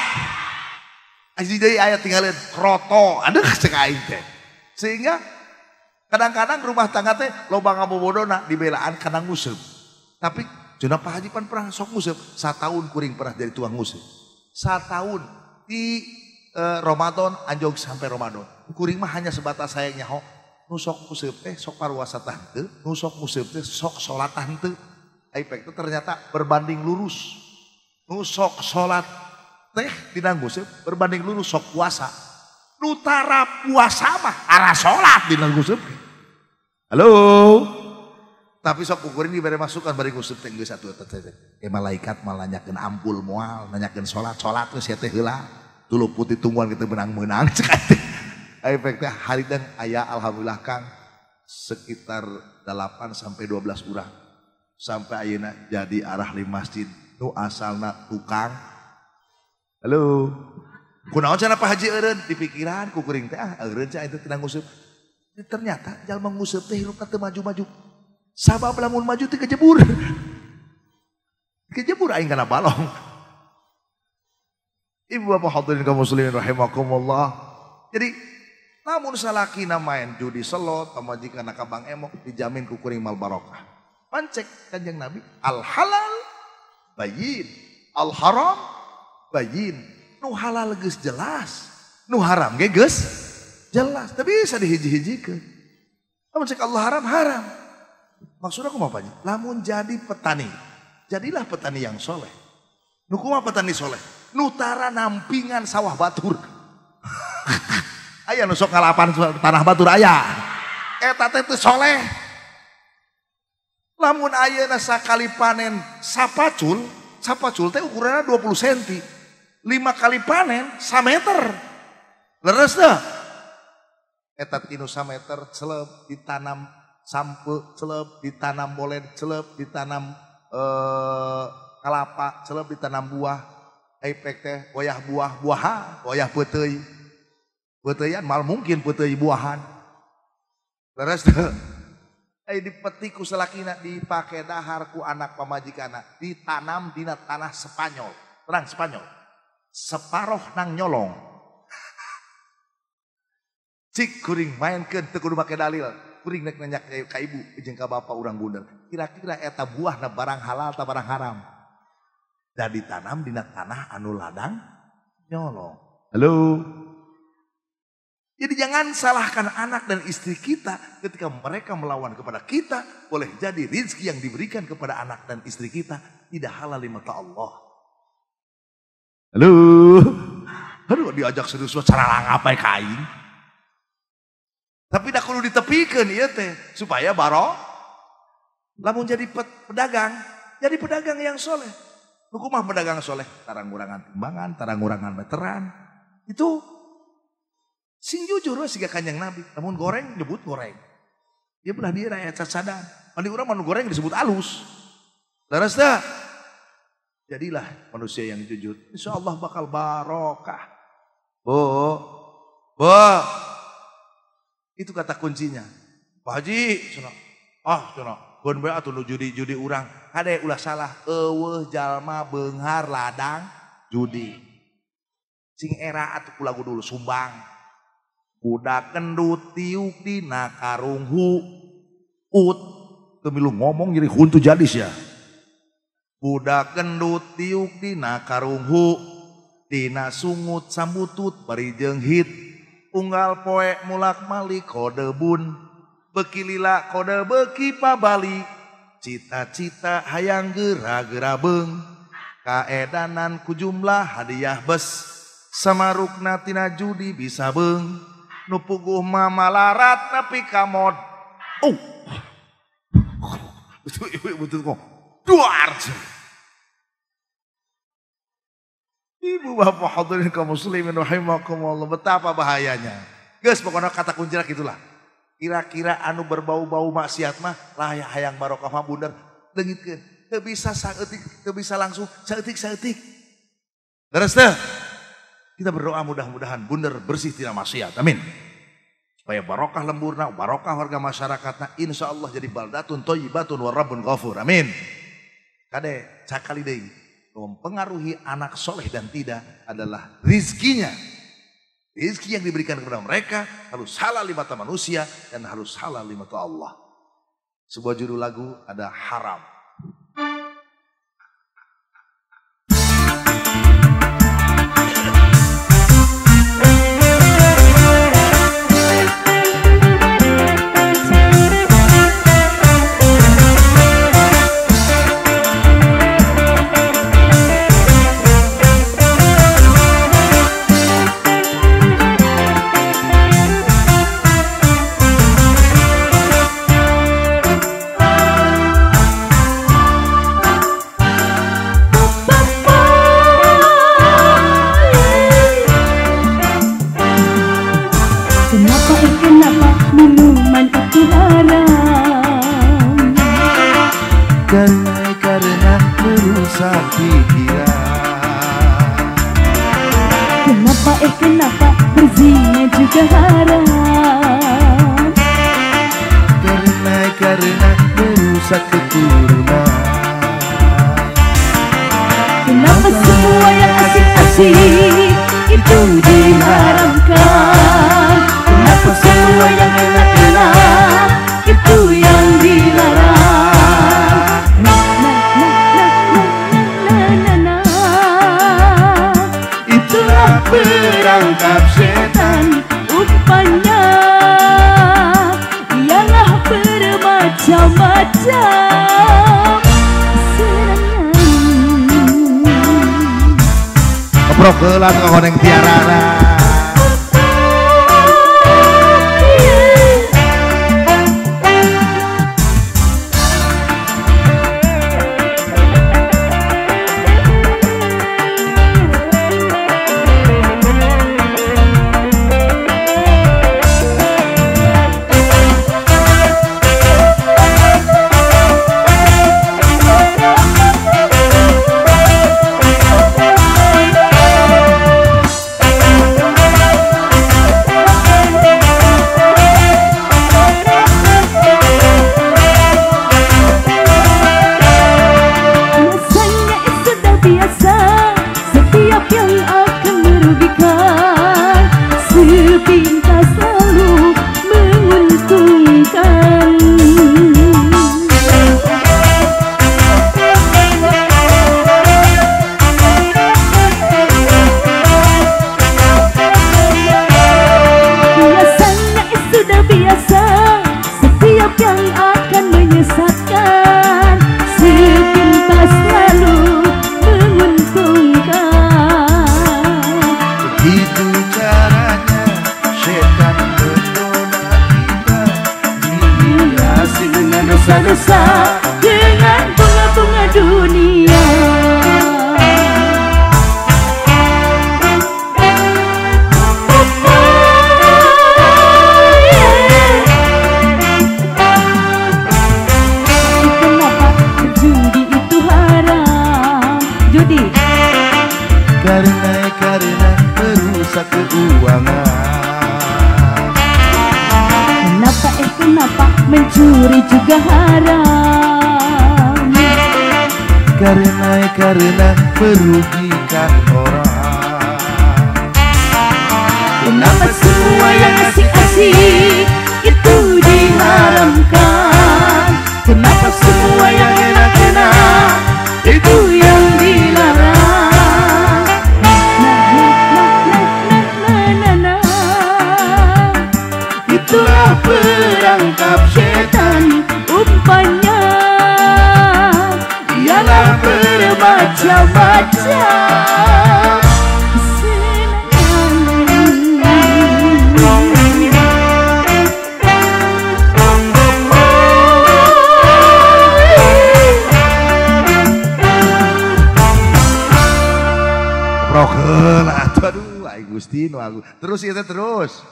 Aji deui aya tinggalin kroto. Aduh cek aing teh. Sehingga kadang-kadang rumah tangga teh loba ngabobodona dibelaan kana nguseup. Tapi cenah Pak Haji pan pernah sok nguseup, sataun kuring pernah jadi tukang nguseup. Sataun di Ramadan anjog sampai Ramadan. Kuring mah hanya sebatas saya nyaho nu sok nguseup teh sok paruasa tah henteu, nu sok nguseup teh sok salat tah henteu. Ai pek teh ternyata berbanding lurus. Nu sok salat teh dina nguseup berbanding lurus sok puasa. Nu tara puasa mah tara salat dina nguseup. Halo. Tapi sok kuring dibere masukan bari nguseup teh geus atuh eta teh. Malaikat mah nanyakeun ampul moal, nanyakeun salat, salat geus teh heula. Tulup putih tungguan kita menang-menang cek teh. Efek teh hari dan aya alhamdulillah Kang sekitar 8 sampai 12 urang sampai ayeuna jadi arah li masjid nu asalna tukang. Halo. Kunaon cenah Pak Haji eureun di pikiran ku kuring teh ah eureun cenah itu tina nguseup. Ternyata jalma nguseup teh hirupna teu maju-maju. Sabab lamun maju teh kejebur. Kejebur aing kana balong. Ibu bapak hadirin kaum muslimin rahimakumullah. Jadi namun salakina main judi selot, pamajikan ka Bang Emok dijamin ku kuring mal barokah. Pancek Kanjeng Nabi al halal bayin, al haram bayin. Nu halal geus jelas, nu haram ge geus jelas. Tapi bisa dihiji-hijikeun. Lamun cek Allah haram haram. Maksud aku mah apa? Lamun jadi petani, jadilah petani yang soleh. Nu kumaha petani soleh? Nu tara nampingan sawah batur. Aya nu sok ngalapan tanah batur aya. Eta teh teu soleh. Lamun ayeuna sakali panen sapacul, sapacul teh ukuranna 20 cm. 5 kali panen 1 meter. Leres teh? Eta tinu sameter celep ditanam sampe celep ditanam bolen celep ditanam kelapa celep ditanam buah. Efek teh wayah buah buahan, wayah peuteuy. Peuteuyan mal mungkin peuteuy buahan. Leres teh? Ai dipetik ku salakina dipake dahar ku anak pamajikana ditanam dina tanah Spanyol. Terang Spanyol. Separoh nang nyolong. Cik kuring mainkeun teu kudu make dalil. Kuring nek nanya ka ibu jeung ka bapak urang bunder. Kira-kira eta buahna barang halal ta barang haram? Da ditanam dina tanah anu ladang nyolong. Halo. Jadi jangan salahkan anak dan istri kita ketika mereka melawan kepada kita. Boleh jadi rizki yang diberikan kepada anak dan istri kita tidak halal di mata Allah. Halo. Aduh diajak serius cara ngapai kain. Tapi dah kudu ditepikeun ieu teh supaya baro lamun jadi pedagang, jadi pedagang yang soleh. Nu kumaha pedagang soleh? Tarang ngurangan timbangan, tarang ngurangan meteran. Itu sing jujur we siga Kanjeng Nabi. Lamun goreng nyebut goreng. Dia belah dia raya cacadan. Mandi urang manu goreng disebut alus. Leres teh? Jadilah manusia yang jujur. Insya Allah bakal barokah. Bu, bu. Itu kata kuncinya. Pak Haji, cenah. Ah, cenah. Keun bae atuh nu judi-judi urang. Hade ulah salah. Eueuh jalma beunghar ladang judi. Sing era atuh ku lagu dulu sumbang. Budak kendut tiuk dina karung hu ut. Teu milu ngomong jadi huntu jadis ya. Budak kendut tiuk dina karung hu dina sungut sambutut bari jeung hit. Unggal poe mulak malik kode bun beki lila kode beki pabali cita-cita hayang gera-gera beung kaedanan ku jumlah hadiah bes samarukna tina judi bisa beung nu puguh mah malarat nepi ka mod. Oh. Itu ibu betul kok. Duar. Ibu bapak hadirin kaum muslimin rahimakumullah, betapa bahayanya. Geus pokoknya kata kunci gitulah. Kira-kira anu berbau-bau maksiat mah lah hayang barokah mah bunder leungitkeun. Teu bisa saeutik, teu bisa langsung saeutik-saeutik. Terus teh. Kita berdoa mudah-mudahan bunder bersih tidak maksiat. Amin. Supaya barokah lemburna, barokah warga masyarakatna, insya Allah jadi baldatun thayyibatun wa rabbun ghafur. Amin. Kade cakali deui. Mempengaruhi anak soleh dan tidak adalah rizkinya. Rizki yang diberikan kepada mereka harus halal di mata manusia dan harus halal di mata Allah. Sebuah judul lagu ada haram. Kenapa minuman itu haram? Karena merusak pikiran. Kenapa berzina juga haram? Karena merusak keturunan. Kenapa semua yang asik-asik itu diharamkan? Kenapa semua yang enak-enak itu yang dilarang? Na na na na na na na. Itulah perangkap setan. Rupanya ialah bermacam-macam serangan. Keprok heula tukang koneng tiarana. Begitu caranya setan menggoda kita, dihiasi dengan dosa-dosa, dengan bunga-bunga dunia. Kenapa judi itu haram? Judi karena merusak keuangan. Kenapa mencuri juga haram? Karena merugikan orang. Kenapa semua yang asik-asik itu diharamkan? Kenapa semua yang enak-enak itu yang dilarang? Nah, nah, nah, nah, nah, nah, nah. Itulah perangkap setan umpannya, ialah bermacam-macam kesenangan. Prokel aduh ai Gusti nu aku. Terus ieu teh terus.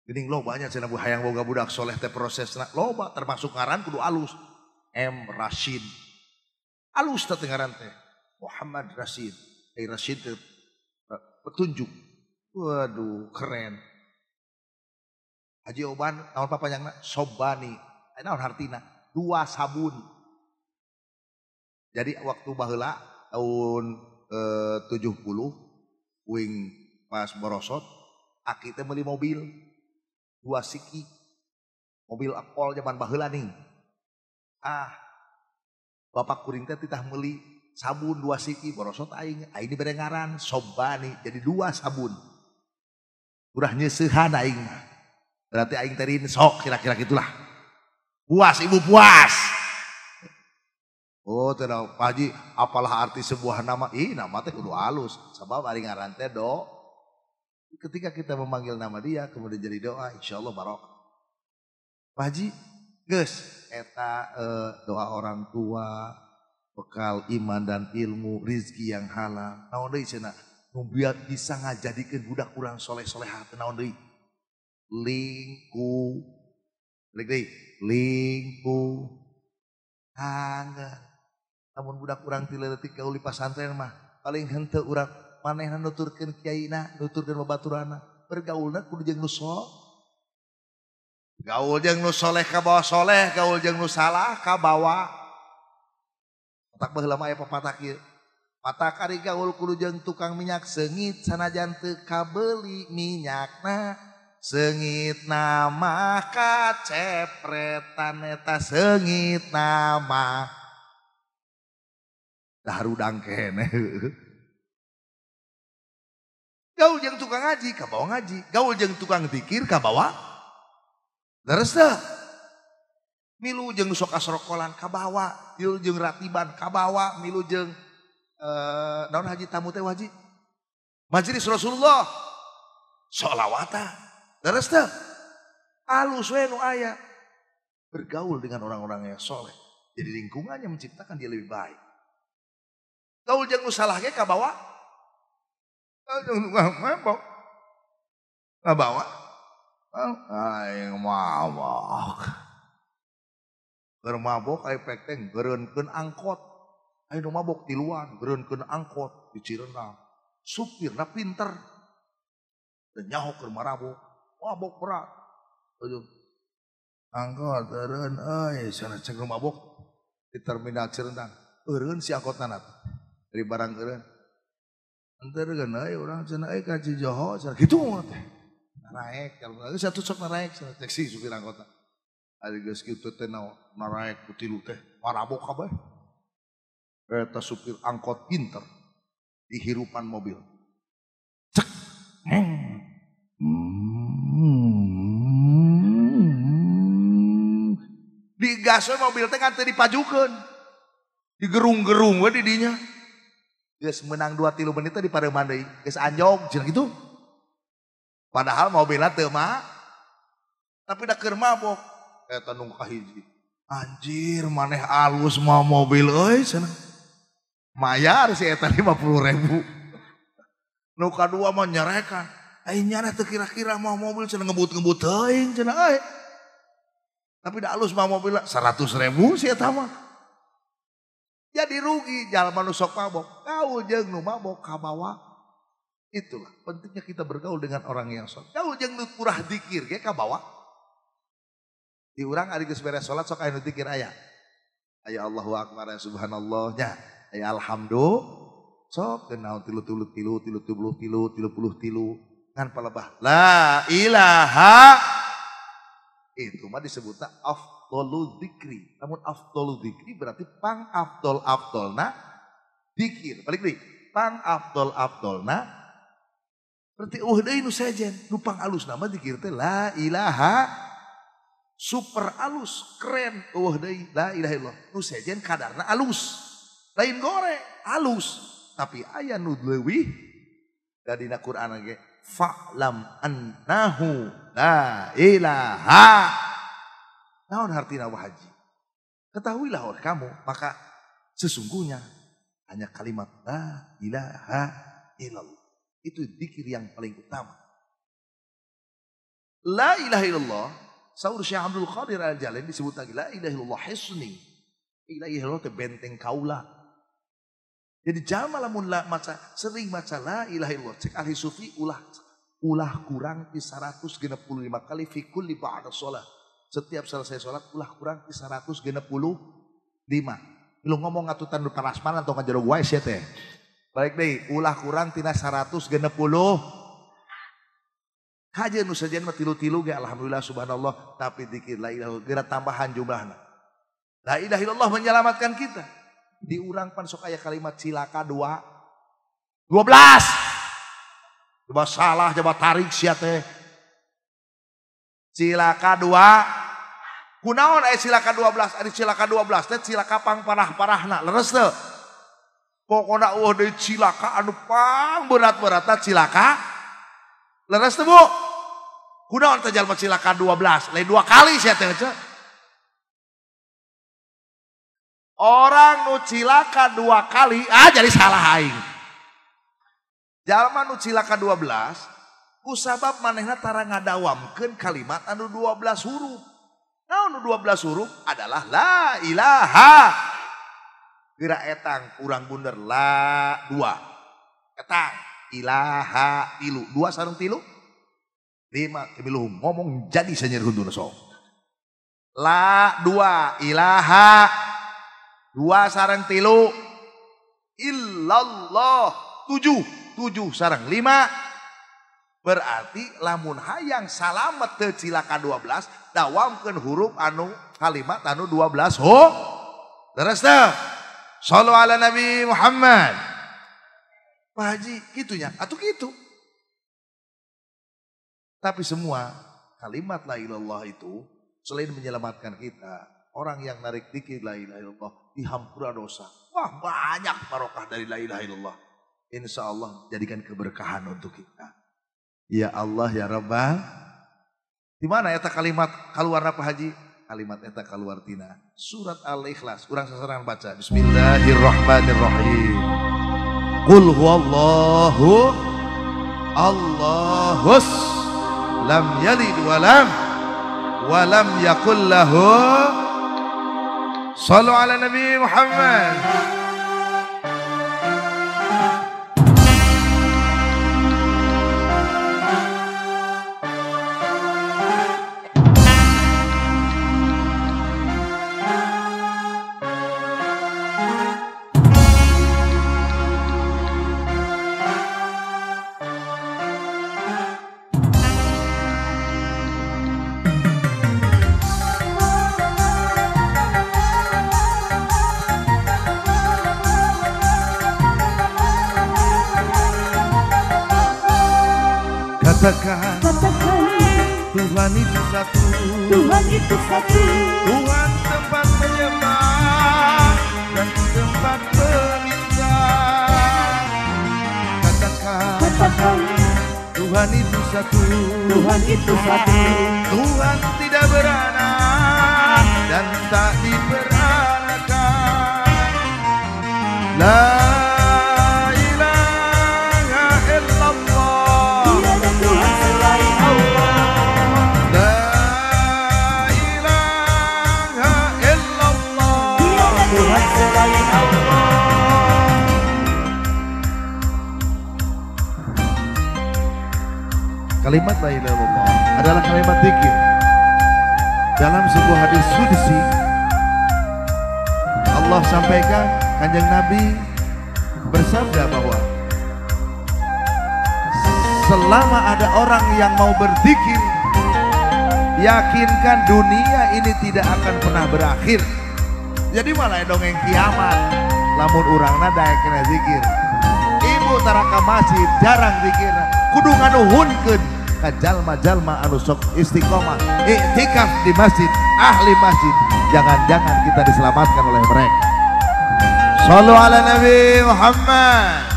Geuning loba nya cenah hayang boga budak soleh teh prosesna loba, termasuk ngaran kudu alus. M Rashid. Alus teh ngaran teh. Muhammad Rashid. Eh Rashid teh petunjuk. Waduh, keren. Haji Oban naon papanjangna? Sobani. Naon hartina? Dua sabun. Jadi waktu baheula tahun 70 wing pas borosot aki teh meuli mobil dua siki, mobil akpol zaman baheula nih. Ah, bapak kuring teh titah meuli sabun dua siki, borosot aing, aing dibere ngaran Sobani, jadi dua sabun. Urah nyeusehan aing mah. Berarti aing teh rinso kira-kira gitulah. Puas ibu puas. Oh, tidak Pak Haji, apalah arti sebuah nama? Ih, nama teh kudu halus. Sebab ari ngaran teh do. Ketika kita memanggil nama dia kemudian jadi doa, insya Allah barokah. Pak Haji, geus eta doa orang tua, bekal iman dan ilmu, rizki yang halal. Naon deui cenah? Nu bisa ngajadikeun budak urang soleh-solehah teh naon deui? Lingku. Balik deui, lingku. Angger. Lamun budak urang ti leutik gaul di pasantren mah paling henteu urang manehna nuturkeun kiaina, nuturkeun babaturana, bergaulna kudu jeung nu soleh. Gaul jeung nu soleh kabawa soleh, gaul jeung nu salah kabawa. Otak baheula mah aya papatah kieu. Patah kari gaul kudu jeung tukang minyak seungit sanajan teu kabeuli minyakna. Seungit nama kacepretan eta seungit nama. Daharudang keneh. Gaul jeung tukang ngaji kabawa ngaji, gaul jeung tukang zikir kabawa. Leres teu? Milu jeung sok asrokolan kabawa, milu jeung ratiban kabawa, milu jeung naon haji tamu teh haji? Majelis Rasulullah. Sholawata. Leres teu? Alus we nu aya. Bergaul dengan orang-orang yang soleh. Jadi lingkungannya menciptakan dia lebih baik. Gaul jeung nu salah ge kabawa. Gaul jeung tukang mabok kabawa. Aing mabok. Keur mabok aya pek teh geureunkeun angkot. Aya nu mabok tiluan geureunkeun angkot di Cirenang. Supirna pinter. Teu nyaho keur marabok. Mabok berat. Aduh. Angkot eureun euy cenah cek mabok di terminal Cirenang. Eureun si angkotna dari barang eureun. Henteu eureun euy urang cenah euy ka Cijoho cenah kitu teh. Naraek kalau geus atuh sok naraek cenah cek si supir angkotna. Ari geus kitu teh naraek ku tilu teh marabok kabeh. Eta supir angkot pinter di hirupan mobil. Cek. Digas we mobil teh kan teu dipajukeun. Digerung-gerung we di dinya. Geus menang 2-3 menit teh dipareuman deui, geus anjog cenah kitu. Padahal mobilna teu mah tapi da keur mabok eta nu kahiji. Anjir maneh alus mau mobil euy cenah. Mayar si eta 50.000. Nu kadua mah nyerekan. Aing nyaneh teu kira-kira mau mobil cenah ngebut-ngebut teuing cenah euy. Tapi da alus mah mobilna 100.000 si eta mah. Jadi rugi jalma nu sok mabok, gaul jeung nu mabok kabawa. Itulah pentingnya kita bergaul dengan orang yang sok. Gaul jeung nu kurah dikir ge kabawa. Di urang ari geus beres salat sok aya nu dikir aya. Aya Allahu akbar, aya subhanallah nya, aya alhamdulillah. Sok genaun 3 3 3 3 3 33 ngan palebah la ilaha. Itu mah disebutna afdhalu dzikri. Namun afdhalu dzikri berarti pang afdol afdolna dzikir. Balik deui, pang afdol afdolna berarti eueuh deui nu sejen, nu pang alusna mah dzikir teh la ilaha, super alus, keren eueuh deui la ilaha illallah. Nu sejen kadarna alus. Lain goreng, alus, tapi aya nu leuwih da dina Quran ge fa'lam annahu la ilaha. Naon hartina Wah Haji? Ketahuilah oleh kamu, maka sesungguhnya hanya kalimat la ilaha illallah. Itu dzikir yang paling utama. La ilaha illallah, saur Syekh Abdul Qadir Al-Jalani disebut lagi la ilaha illallah hisni. La ilaha illallah teh benteng kaula. Jadi jalma lamun maca sering maca la ilaha illallah, cek ahli sufi ulah kurang ti 165 kali fi kulli ba'da shalah. Setiap selesai sholat ulah kurang ti 165. Lu ngomong ngatutan nu parasmanan atau ngajero wae sia teh. Balik deui, ulah kurang tina 160. Kajeun nu sejen mah tilu-tilu ge alhamdulillah subhanallah, tapi dikir la ilaha geura tambahan jumlahna. La ilaha illallah menyelamatkan kita. Di urang pan sok aya kalimat cilaka 2 12. Coba salah coba tarik sia teh. Cilaka 2. Kunaon aya cilaka 12? Ari cilaka 12 teh cilaka pang parah-parahna, leres teu? Pokona eueuh deui cilaka anu pang berat-beratna cilaka. Leres teu, Bu? Kunaon teh jalma cilaka 12? Lain 2 kali sia teh. Orang nu cilaka 2 kali, jadi salah aing. Jalma nu cilaka 12, kusabab manehna tara ngadawamkeun kalimat anu 12 huruf. Nah, anu 12 huruf adalah la ilaha. Geura etang kurang bunder la 2. Etang ilaha tilu. 2 sareng tilu 5. Kemilu ngomong jadi sanyeur hunduna sok. La 2 ilaha 2 sareng tilu illallah 7 7 sareng 5. Berarti lamun hayang salamet teu cilaka 12 dawamkeun huruf anu kalimat anu 12 ho. Terus teu? Shallu ala Nabi Muhammad. Pak Haji kitunya atuh kitu. Tapi semua kalimat la ilallah itu selain menyelamatkan kita, orang yang narik dikir la ilaha illallah dihampura dosa. Wah, banyak barokah dari la ilaha illallah. Insya Allah jadikan keberkahan untuk kita. Ya Allah ya Rabbal. Di mana eta kalimat kaluar apa Haji? Kalimat eta kaluar tina surat Al-Ikhlas. Urang sasarangan baca. Bismillahirrahmanirrahim. Qul huwallahu Allahus lam yalid walam yakul lahu. Sallu ala Nabi Muhammad. Katakan, katakan, Tuhan itu satu, Tuhan itu satu, Tuhan tempat menyembah dan tempat meminta. Tuhan itu satu, Tuhan itu satu. Tuhan tidak beranak dan tak diperanakan. La ilaha illallah, tiada Tuhan selain Allah. La ilaha illallah, tiada Tuhan selain Allah. Kalimat la ilaha illallah adalah kalimat zikir. Dalam sebuah hadis qudsi Allah sampaikan, Kanjeng Nabi bersabda bahwa selama ada orang yang mau berzikir, yakinkan dunia ini tidak akan pernah berakhir. Jadi malah dongeng kiamat lamun urangna daek kena zikir. Ibu taraka masjid jarang zikir, kudu nganuhunkeun ka jalma-jalma anu sok istiqomah iktikaf di masjid, ahli masjid. Jangan-jangan kita diselamatkan oleh mereka. Shallu ala Nabi Muhammad.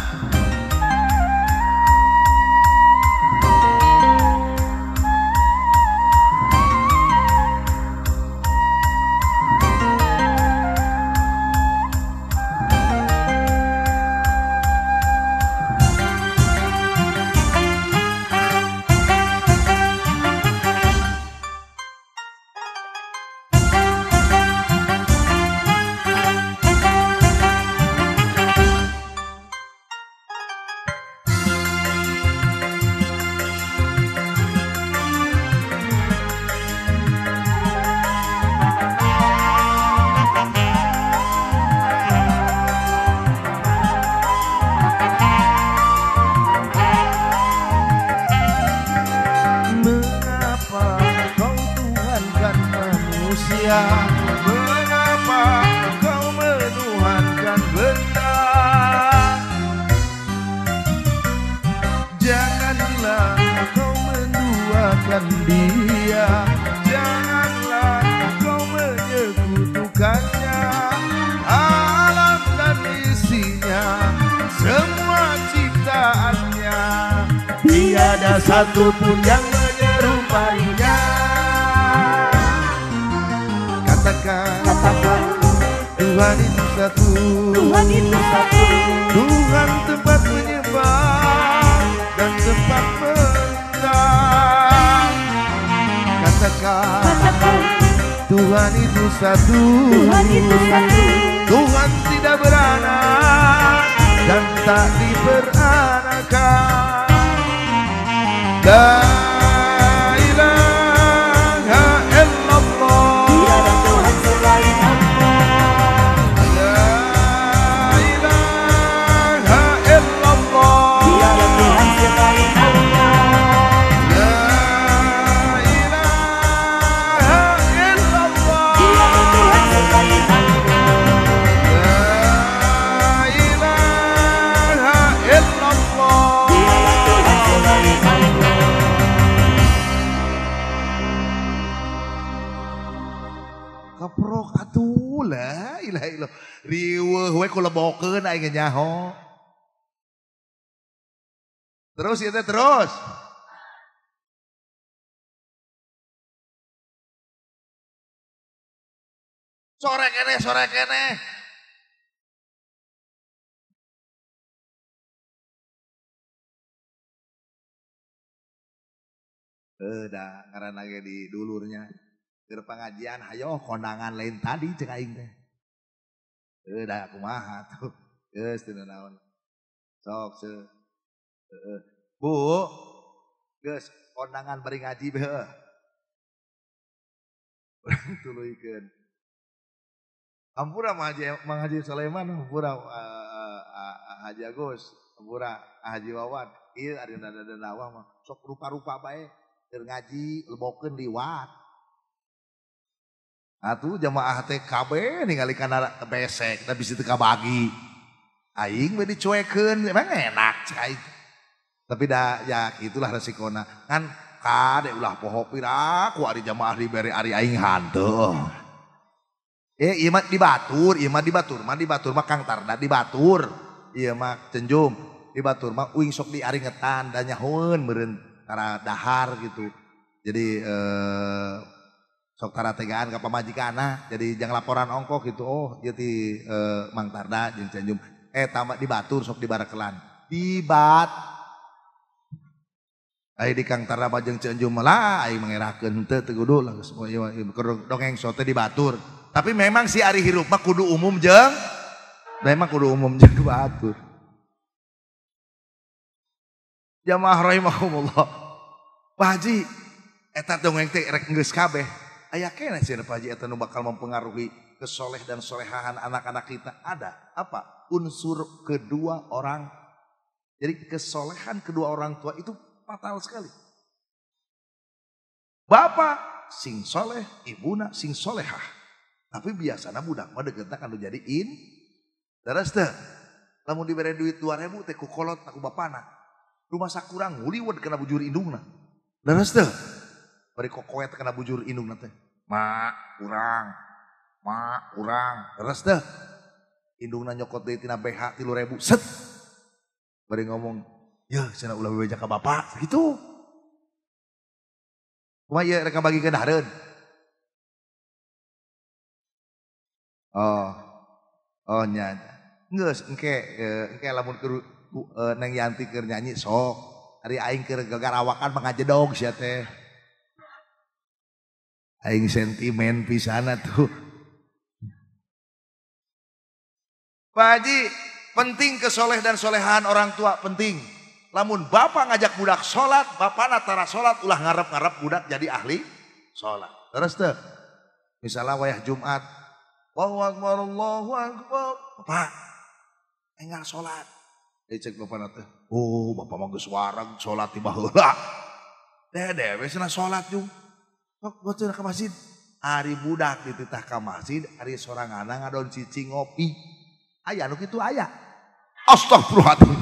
Mengapa kau menuhankan benda? Janganlah kau menduakan dia, janganlah kau menyekutukannya. Alam dan isinya, semua ciptaannya, tiada satu pun yang menyerupainya. Katakan, Tuhan itu satu, Tuhan itu satu. Tuhan tempat menyembah dan tempat meminta. Katakan, Tuhan itu satu, Tuhan itu satu. Tuhan tidak beranak dan tak diperanakan. La ilaha illallah, tiada Tuhan selain Allah. La ilaha illallah, tiada Tuhan selain Allah. La ilaha illallah, tiada Tuhan selain Allah. La ilaha illallah, tiada Tuhan selain Allah. Kaprok atuh, la ilaha illallah. Riweuh we kulebokeun aing nyaho. Terus ieu teh terus. Sore keneh, sore keneh. Dah ngaranna ge di dulurnya. Keur pengajian hayo kondangan lain tadi cek aing teh. Dah kumaha tuh. Geus teu naon. Sok se. Bu, geus kondangan bari ngaji be heuh. Urang tuluykeun. Hampura Mang Haji Sulaiman, hampura Haji Agus, hampura Haji Wawan. Ieu ari nada-nada mah sok rupa-rupa bae keur ngaji lebokeun liwat. Atuh jamaah teh kabeh ningali kana besek tapi bisi teu kabagi. Aing we dicuekeun emang enak cai. Tapi dah ya itulah resikona. Kan kade ulah poho pira ku ari jamaah dibere ari aing hanteu. Ieu mah dibatur, ieu mah dibatur, mah dibatur mah Kang Tarda dibatur. Ieu mah cenjum. Di batur mah uing sok diaringetan da nyahoeun meureun tara dahar gitu. Jadi sok tara tegaan ka pamajikanna, jadi jangan laporan ongkok gitu. Oh, ieu ti Mang Tarda jeung Cenjum. Tambah di batur sok dibarakelan. Dibat. Ai di Kang Tarda jeung Cenjum lah aing mangerakeun henteu teu kudu lah geus dongeng sok teh di batur. Tapi memang si ari hirup mah kudu umum jeung memang kudu umum jeung batur. Jamaah rahimakumullah. Pak Haji eta dongeng teh rek geus kabeh. Aya keneh cenah Pak Haji eta nu bakal mempengaruhi kesoleh dan solehahan anak-anak kita. Ada apa? Unsur kedua orang. Jadi kesolehan kedua orang tua itu fatal sekali. Bapak sing soleh, ibuna sing solehah. Tapi biasanya budak mah deketna kan jadi in. Daras teh. Lamun dibere duit 2000 teh ku kolot ku bapana. Rumah sakurang nguliwet kena bujur indungna. Daras teh. Bari kokoet kena bujur indungna teh. Ma kurang. Ma kurang. Daras teh. Indungna nyokot deui tina BH 3000. Set. Bari ngomong, "Yeuh, cenah ulah bebeja ka bapak." Gitu. Kumaha ieu rek ngabagikeun dahareun? Oh. Oh nya. Geus engke engke lamun keur Neng Yanti keur nyanyi sok. Ari aing keur gagarawakan mah ngajedog sia teh. Aing sentimen pisan atuh. Pak Haji, penting kesoleh dan solehan orang tua penting. Lamun bapak ngajak budak sholat, bapakna tara sholat, ulah ngarep-ngarep budak jadi ahli sholat. Terus teh, misalnya wayah Jumat, Allahu Akbar, Allahu Akbar, bapak, enggal sholat. Dicek bapakna teh, oh bapak mah geus wareg sholat tiba heula. Dede we cenah sholat jung. Sok cenah ka masjid. Ari budak dititah ka masjid, ari soranganna ngadon cicing ngopi. Aya nu kitu aya. Astagfirullahaladzim.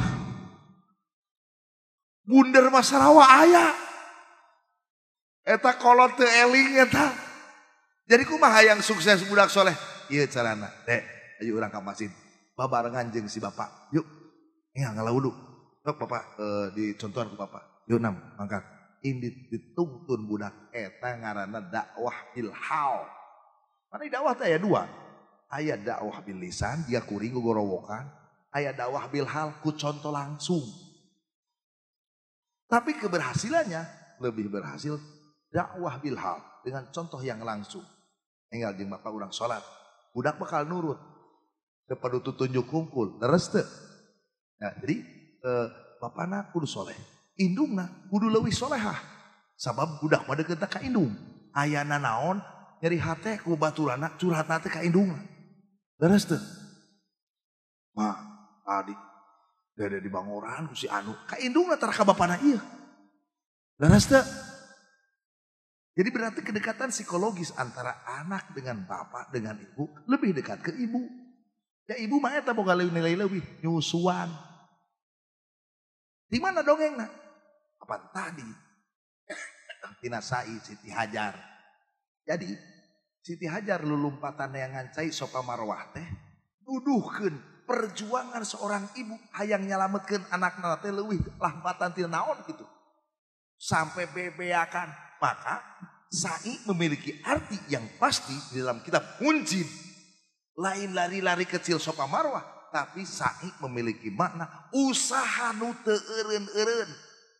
Bunder Masarawa aya. Eta kolot teu eling eta. Jadi kumaha hayang sukses budak soleh? Ieu carana. Dek, ayo urang ka masjid. Babarengan jeung si bapak. Yuk. Enggal ngala wudu. Sok bapak dicontohan ku bapak. Yuk nam, mangkat. Ini dituntun budak eta ngaranna dakwah bil hal. Mana dakwah teh aya dua. Aya dakwah bil lisan, dia kuring gogorowokan. Aya dakwah bil hal ku contoh langsung. Tapi keberhasilannya lebih berhasil dakwah bil hal dengan contoh yang langsung. Enggal jeung bapak urang salat, budak bakal nurut. Kepada tunjuk kumpul, leres teu. Nah, jadi bapana kudu soleh, indungna kudu leuwih solehah. Sabab budak mah deukeutna ka indung. Ayana naon nyeri hate ku baturana curhatna teh ka indungna. Leres teu. Ma, tadi dede di bangoran ku si anu ka indungna tara ka bapana ieu. Leres teu. Jadi berarti kedekatan psikologis antara anak dengan bapak dengan ibu lebih dekat ke ibu. Ya ibu mah eta boga nilai leuwih nyusuan. Di mana dongengna? Apa tadi? Tina Sai Siti Hajar. Jadi Siti Hajar lulumpatan yang ngancai Sofa Marwah teh nuduhkeun perjuangan seorang ibu hayang nyalametkeun anakna teh leuwih lampatan tina naon gitu. Sampai bebeakan. Maka sa'i memiliki arti yang pasti di dalam kitab Munjid. Lain lari-lari kecil Sofa Marwah, tapi sa'i memiliki makna usaha nu teu eureun-eureun.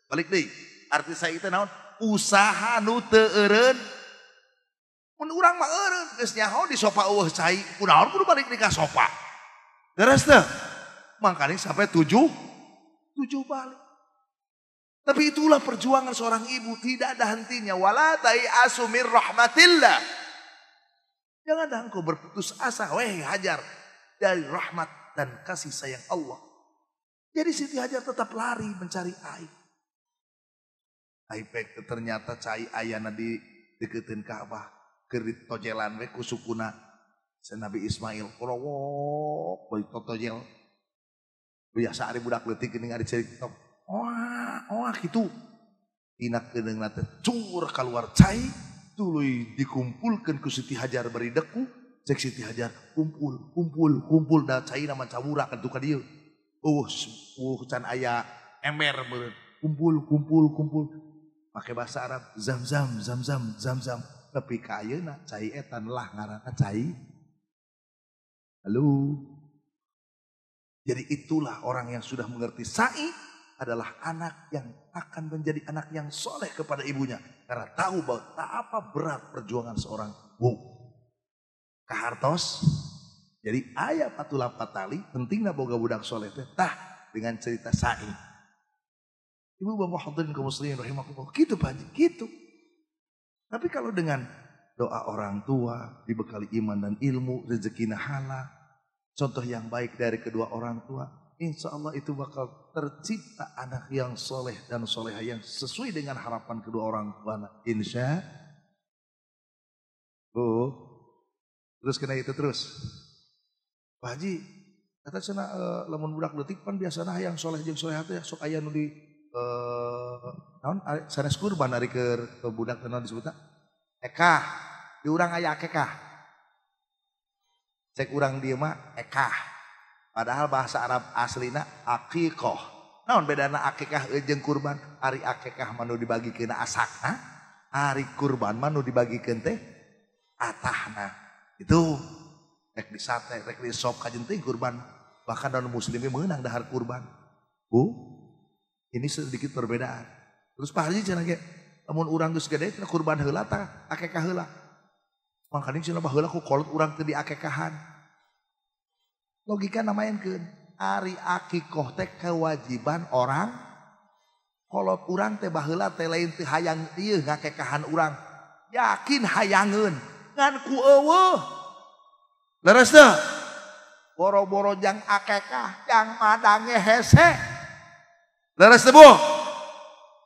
Balik deui, arti sa'i teh naon? Usaha nu teu eureun. Mun urang mah eureun geus nyaho di sofa eueuh cai, kunaon kudu balik deui ka sofa. Beres teu? Mangkane sampai 7 balik. Tapi itulah perjuangan seorang ibu, tidak ada hentinya. Wala ta'iasu mir rahmatillah. Jangan engkau berputus asa, weh Hajar, dari rahmat dan kasih sayang Allah. Jadi Siti Hajar tetap lari mencari air. Air ternyata cai ayana di deketin Ka'bah, keur ditojelan we ku sukuna Nabi Ismail. Korowok bari totojel. Biasa ari budak leutik geuning ari ceurik tok. Oah, oah gitu. Tina keuneungna teh cur kaluar cai, tuluy dikumpulkeun ku Siti Hajar bari deku. Cek Siti Hajar kumpul, kumpul, kumpul da caina mancawura ka dieu. Can aya ember meureun. Kumpul kumpul kumpul. Make bahasa Arab zam-zam zam-zam zam-zam. Tapi ka ayeuna cai eta lah ngaranna cai. Halo. Jadi itulah orang yang sudah mengerti sa'i adalah anak yang akan menjadi anak yang soleh kepada ibunya. Karena tahu bahwa tak apa berat perjuangan seorang ibu. Kahartos. Jadi ayah patula patali pentingna boga budak soleh teh tah dengan cerita sa'i. Ibu bapak hadirin kaum muslimin rahimakumullah. Gitu Pak Haji, gitu. Tapi kalau dengan doa orang tua, dibekali iman dan ilmu, rezeki halal, contoh yang baik dari kedua orang tua, insya Allah itu bakal tercipta anak yang soleh dan soleha yang sesuai dengan harapan kedua orang tua. Insya Allah. Terus kena itu terus. Pak Haji, kata cenah lamun budak leutik pan biasana hayang soleh jeung soleha teh sok aya nu di naon sanes kurban ari ke budak naon disebutna? Ekah. Di urang aya akekah. Cek urang dieu mah ekah. Padahal bahasa Arab aslina aqiqah. Naon bedana akekah jeung kurban? Ari akekah mah nu dibagikeun asakna, ari kurban mah nu dibagikeun teh atahna. Itu rek disate, rek disop kajen teh kurban. Bahkan non muslimi meunang dahar kurban. Bu, ini sedikit perbedaan. Terus Pak Haji cenah ge lamun urang geus gede cenah kurban heula tah akekah heula. Mangkaning cenah baheula ku kolot urang teu diakekahan. Logika namaenkeun ari akikoh teh kewajiban orang kolot urang teh baheula teh lain teu hayang ieu ngakekahan urang. Yakin hayangeun ngan ku eueuh. Leres teu? Boro-boro jang akekah jang madange hese. Leres teu Bu?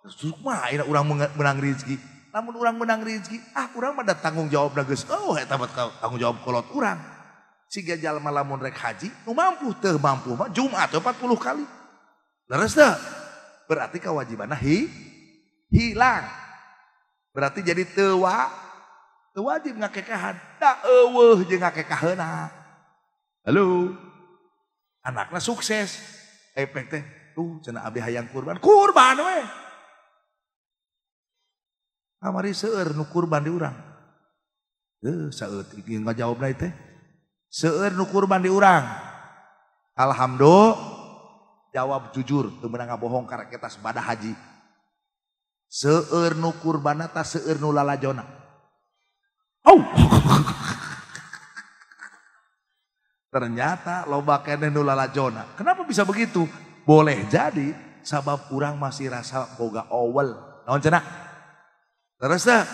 Terus mah ayeuna urang menang rezeki. Lamun urang menang rezeki, ah urang mah da tanggung jawabna geus eueuh eta mah tanggung jawab kolot urang. Siga jalma lamun rek haji, nu mampu teu mampu mah Jumat 40 kali. Leres teu? Berarti kewajibanna hilang. Berarti jadi teu wajib ngakekahan. Da eueuh jeung ngakekaheuna. Halo. Anakna sukses. Efek teh, tuh cenah abdi hayang kurban, kurban we. Kamari seueur nu kurban di urang. Seueur ieu ngajawabna teh. Seueur nu kurban di urang. Alhamdulillah. Jawab jujur, teu meunang ngabohong karek eta bada haji. Seueur nu kurbanna ta seueur nu lalajona. Oh. Ternyata loba keneh nu lalajona. Kenapa bisa begitu? Boleh jadi sabab urang masih rasa boga awal. Naon cenah? Terus teh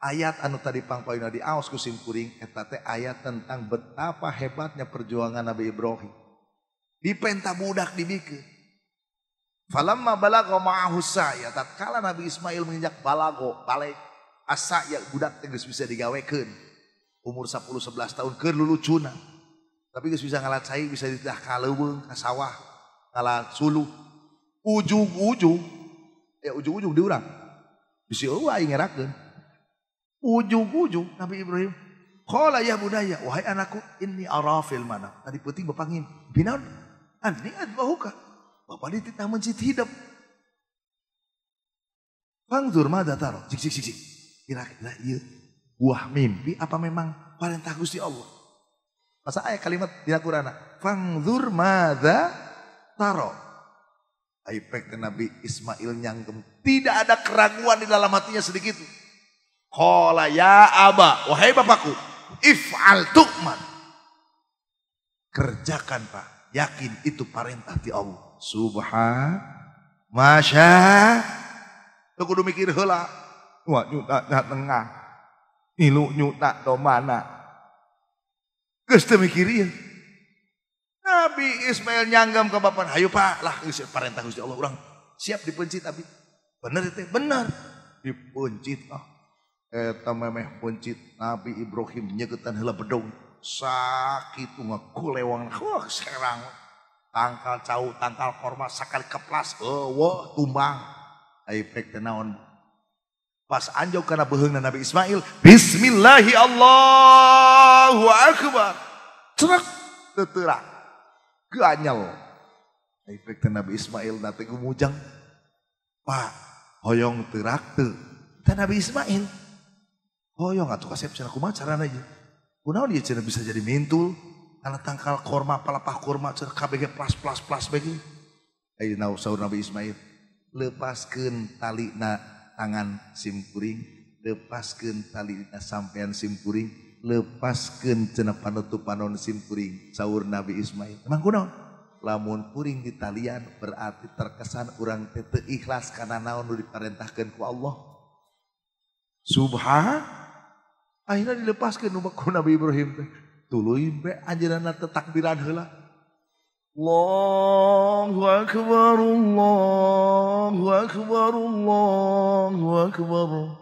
ayat anu tadi pangpayuna diaos ku simkuring eta teh ayat tentang betapa hebatnya perjuangan Nabi Ibrahim. Dipenta budak dibikeun. Falamma balagha ma'ahu sa'ya, tatkala Nabi Ismail menginjak balago, balik asa ya budak teh geus bisa digawekeun. Umur 10 11 tahun keur lulucuna. Tapi geus bisa ngalat cai, bisa ditah ka leuweung, ka sawah, ngalat suluh. Ujung-ujung ya ujung-ujung di urang. Bisi eueuh aing ngerakeun. Ujung-ujung Nabi Ibrahim, qala ya bunayya, wahai anakku, inni ara fil manam. Tadi peuting bapak ngimpi naon? Anni adbahuka. Bapak dititah mencit hidup. Fangzur madza tara. Cik cik cik cik. Kira-kira ieu buah mimpi apa memang perintah Gusti Allah? Masa aya kalimat di Al-Qur'an, fangzur madza tara. Aipek Nabi Ismail nyangkem, tidak ada keraguan di dalam hatinya sedikit. Qala ya aba, wahai bapakku, if'al tu'man. Kerjakan Pak, yakin itu perintah ti Allah. Subhan, masya. Teu kudu mikir heula. Wah nyuta na tengah. Ilu nyuta do mana. Geus teu mikir ieu. Nabi Ismail nyanggam ke bapak, hayu Pak, lah geus perintah Gusti Allah urang siap dipencit abi. Bener teh, bener. Dipencit ah. Eta memeh pencit Nabi Ibrahim nyegetan heula bedong. Sakitu ngakulewang, wah serang. Tangkal cau, tangkal korma sakali keplas, eueuh tumbang. Aipek teh naon? Pas anjog kana beuheungna Nabi Ismail, bismillahi Allahu akbar. Cerak teuteurah. Ganyel. Efek teh Nabi Ismail na teh gumujang. Pak, hoyong teu rak teu. Teh Nabi Ismail. Hoyong atuh kasep cenah kumaha carana ieu. Kunaon ieu cenah bisa jadi mintul kana tangkal korma palapah kurma cenah kabeh plas plas plas bege. Ayeuna saur Nabi Ismail, lepaskeun talina tangan simkuring, lepaskeun talina sampean simkuring, lepaskeun cenah panutup panon simkuring, saur Nabi Ismail. Emang kunaon? Lamun kuring di talian berarti terkesan urang teh teu ikhlas kana naon nu diparentahkeun ku Allah. Subhan, akhirnya dilepaskeun ku Nabi Ibrahim teh. Tuluy be anjeunna teh takbiran heula. Allahu akbar, Allahu akbar, Allahu akbar.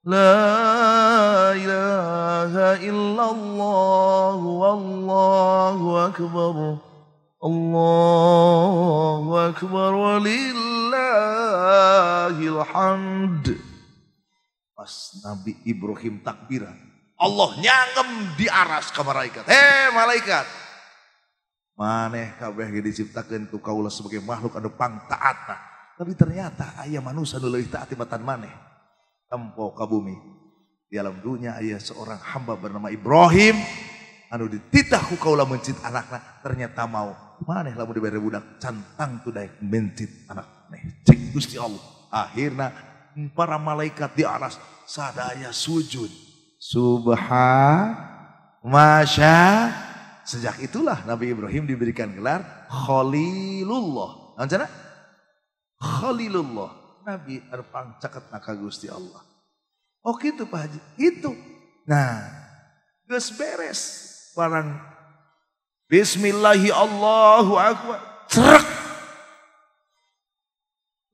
La ilaha illallah, wallahu akbar. Allahu akbar walillahil hamd. Pas Nabi Ibrahim takbiran, Allah nyangem di aras ka malaikat. Hei malaikat, maneh kabeh ge diciptakeun ku kaula sebagai makhluk anu pangtaatna. Tapi ternyata aya manusia nu leuwih taat tibatan maneh. Tempo ka bumi. Di alam dunia aya seorang hamba bernama Ibrahim anu dititah ku kaula mencit anakna, ternyata mau. Maneh lamun dibere budak cantang tu daek mencit anak maneh. Cek Gusti Allah. Akhirna para malaikat di aras sadaya sujud. Subhan masya. Sejak itulah Nabi Ibrahim diberikan gelar Khalilullah. Naon cenah? Khalilullah. Nabi anu pangcaketna ka Gusti Allah. Oh kitu Pak Haji. Itu. Nah, geus beres barang bismillahi Allahu akbar. Cerek.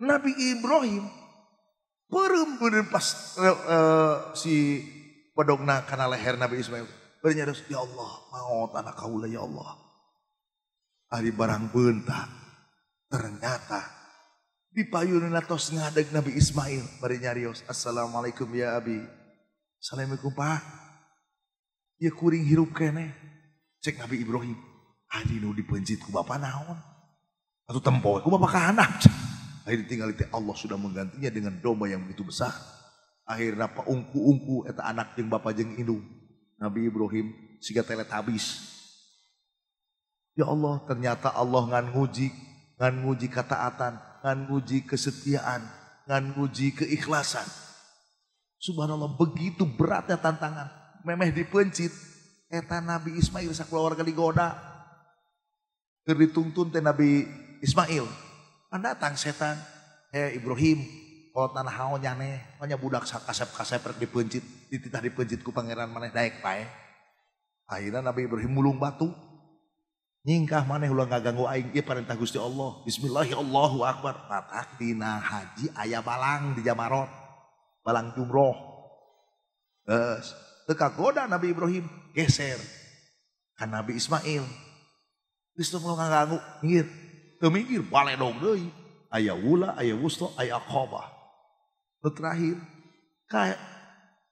Nabi Ibrahim peureum bener pas si pedogna kana leher Nabi Ismail. Bari nyaros, ya Allah, maot anak kaula ya Allah. Ari barang beunta. Ternyata di payunna tos ngadeg Nabi Ismail. Bari nyarios, assalamualaikum ya abi. Assalamualaikum Pak. Ya kuring hirup keneh. Cek Nabi Ibrahim, adi nu dipencit ku bapa naon? Atuh tempo ku bapa ka handap. Akhirnya tinggal itu Allah sudah menggantinya dengan domba yang begitu besar. Akhirnya paungku-ungku eta anak jeung bapa jeung indung. Nabi Ibrahim siga teletabis. Ya Allah, ternyata Allah ngan nguji ketaatan, ngan nguji kesetiaan, ngan nguji keikhlasan. Subhanallah, begitu beratnya tantangan. Memeh dipencit eta Nabi Ismail sakeluarga digoda. Keur dituntun teh Nabi Ismail. Kan datang setan, "Hei Ibrahim, kalau tanah haon nyaneh, hanya budak kasep-kasep rek dipencit, dititah dipencit ku pangeran maneh daek pae." Akhirnya Nabi Ibrahim mulung batu. Nyingkah maneh ulah ngaganggu aing ieu parentah Gusti Allah. Bismillahirrahmanirrahim. Akbar. Matak dina haji aya balang di Jamarot. Balang jumroh. Geus, teu kagoda Nabi Ibrahim geser ka Nabi Ismail. Geus teu ngaganggu, minggir. Teu minggir baledog deui. Aya wula, aya wusto, aya aqabah. Nu terakhir ka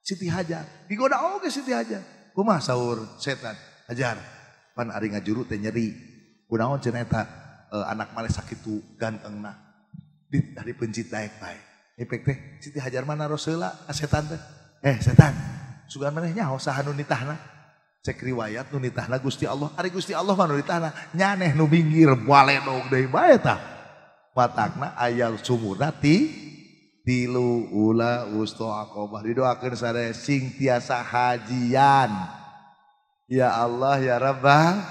Siti Hajar. Digoda oge Siti Hajar. Kumaha saur setan? Hajar, pan ari ngajuru teh nyeri. Kunaon cenah eta anak maneh sakitu gantengna. Dari pencit daek bae. Efek teh Siti Hajar mah naros heula ka setan teh. Eh setan, sugan maneh nyaho saha nu nitahna? Cek riwayat nu nitahna Gusti Allah. Ari Gusti Allah mah nu nitahna, nyaneh nu minggir baledog deui bae tah. Matakna aya sumurna ti tilu ula wusto aqobah. Didoakeun sadaya sing tiasa hajian. Ya Allah ya Rabbal.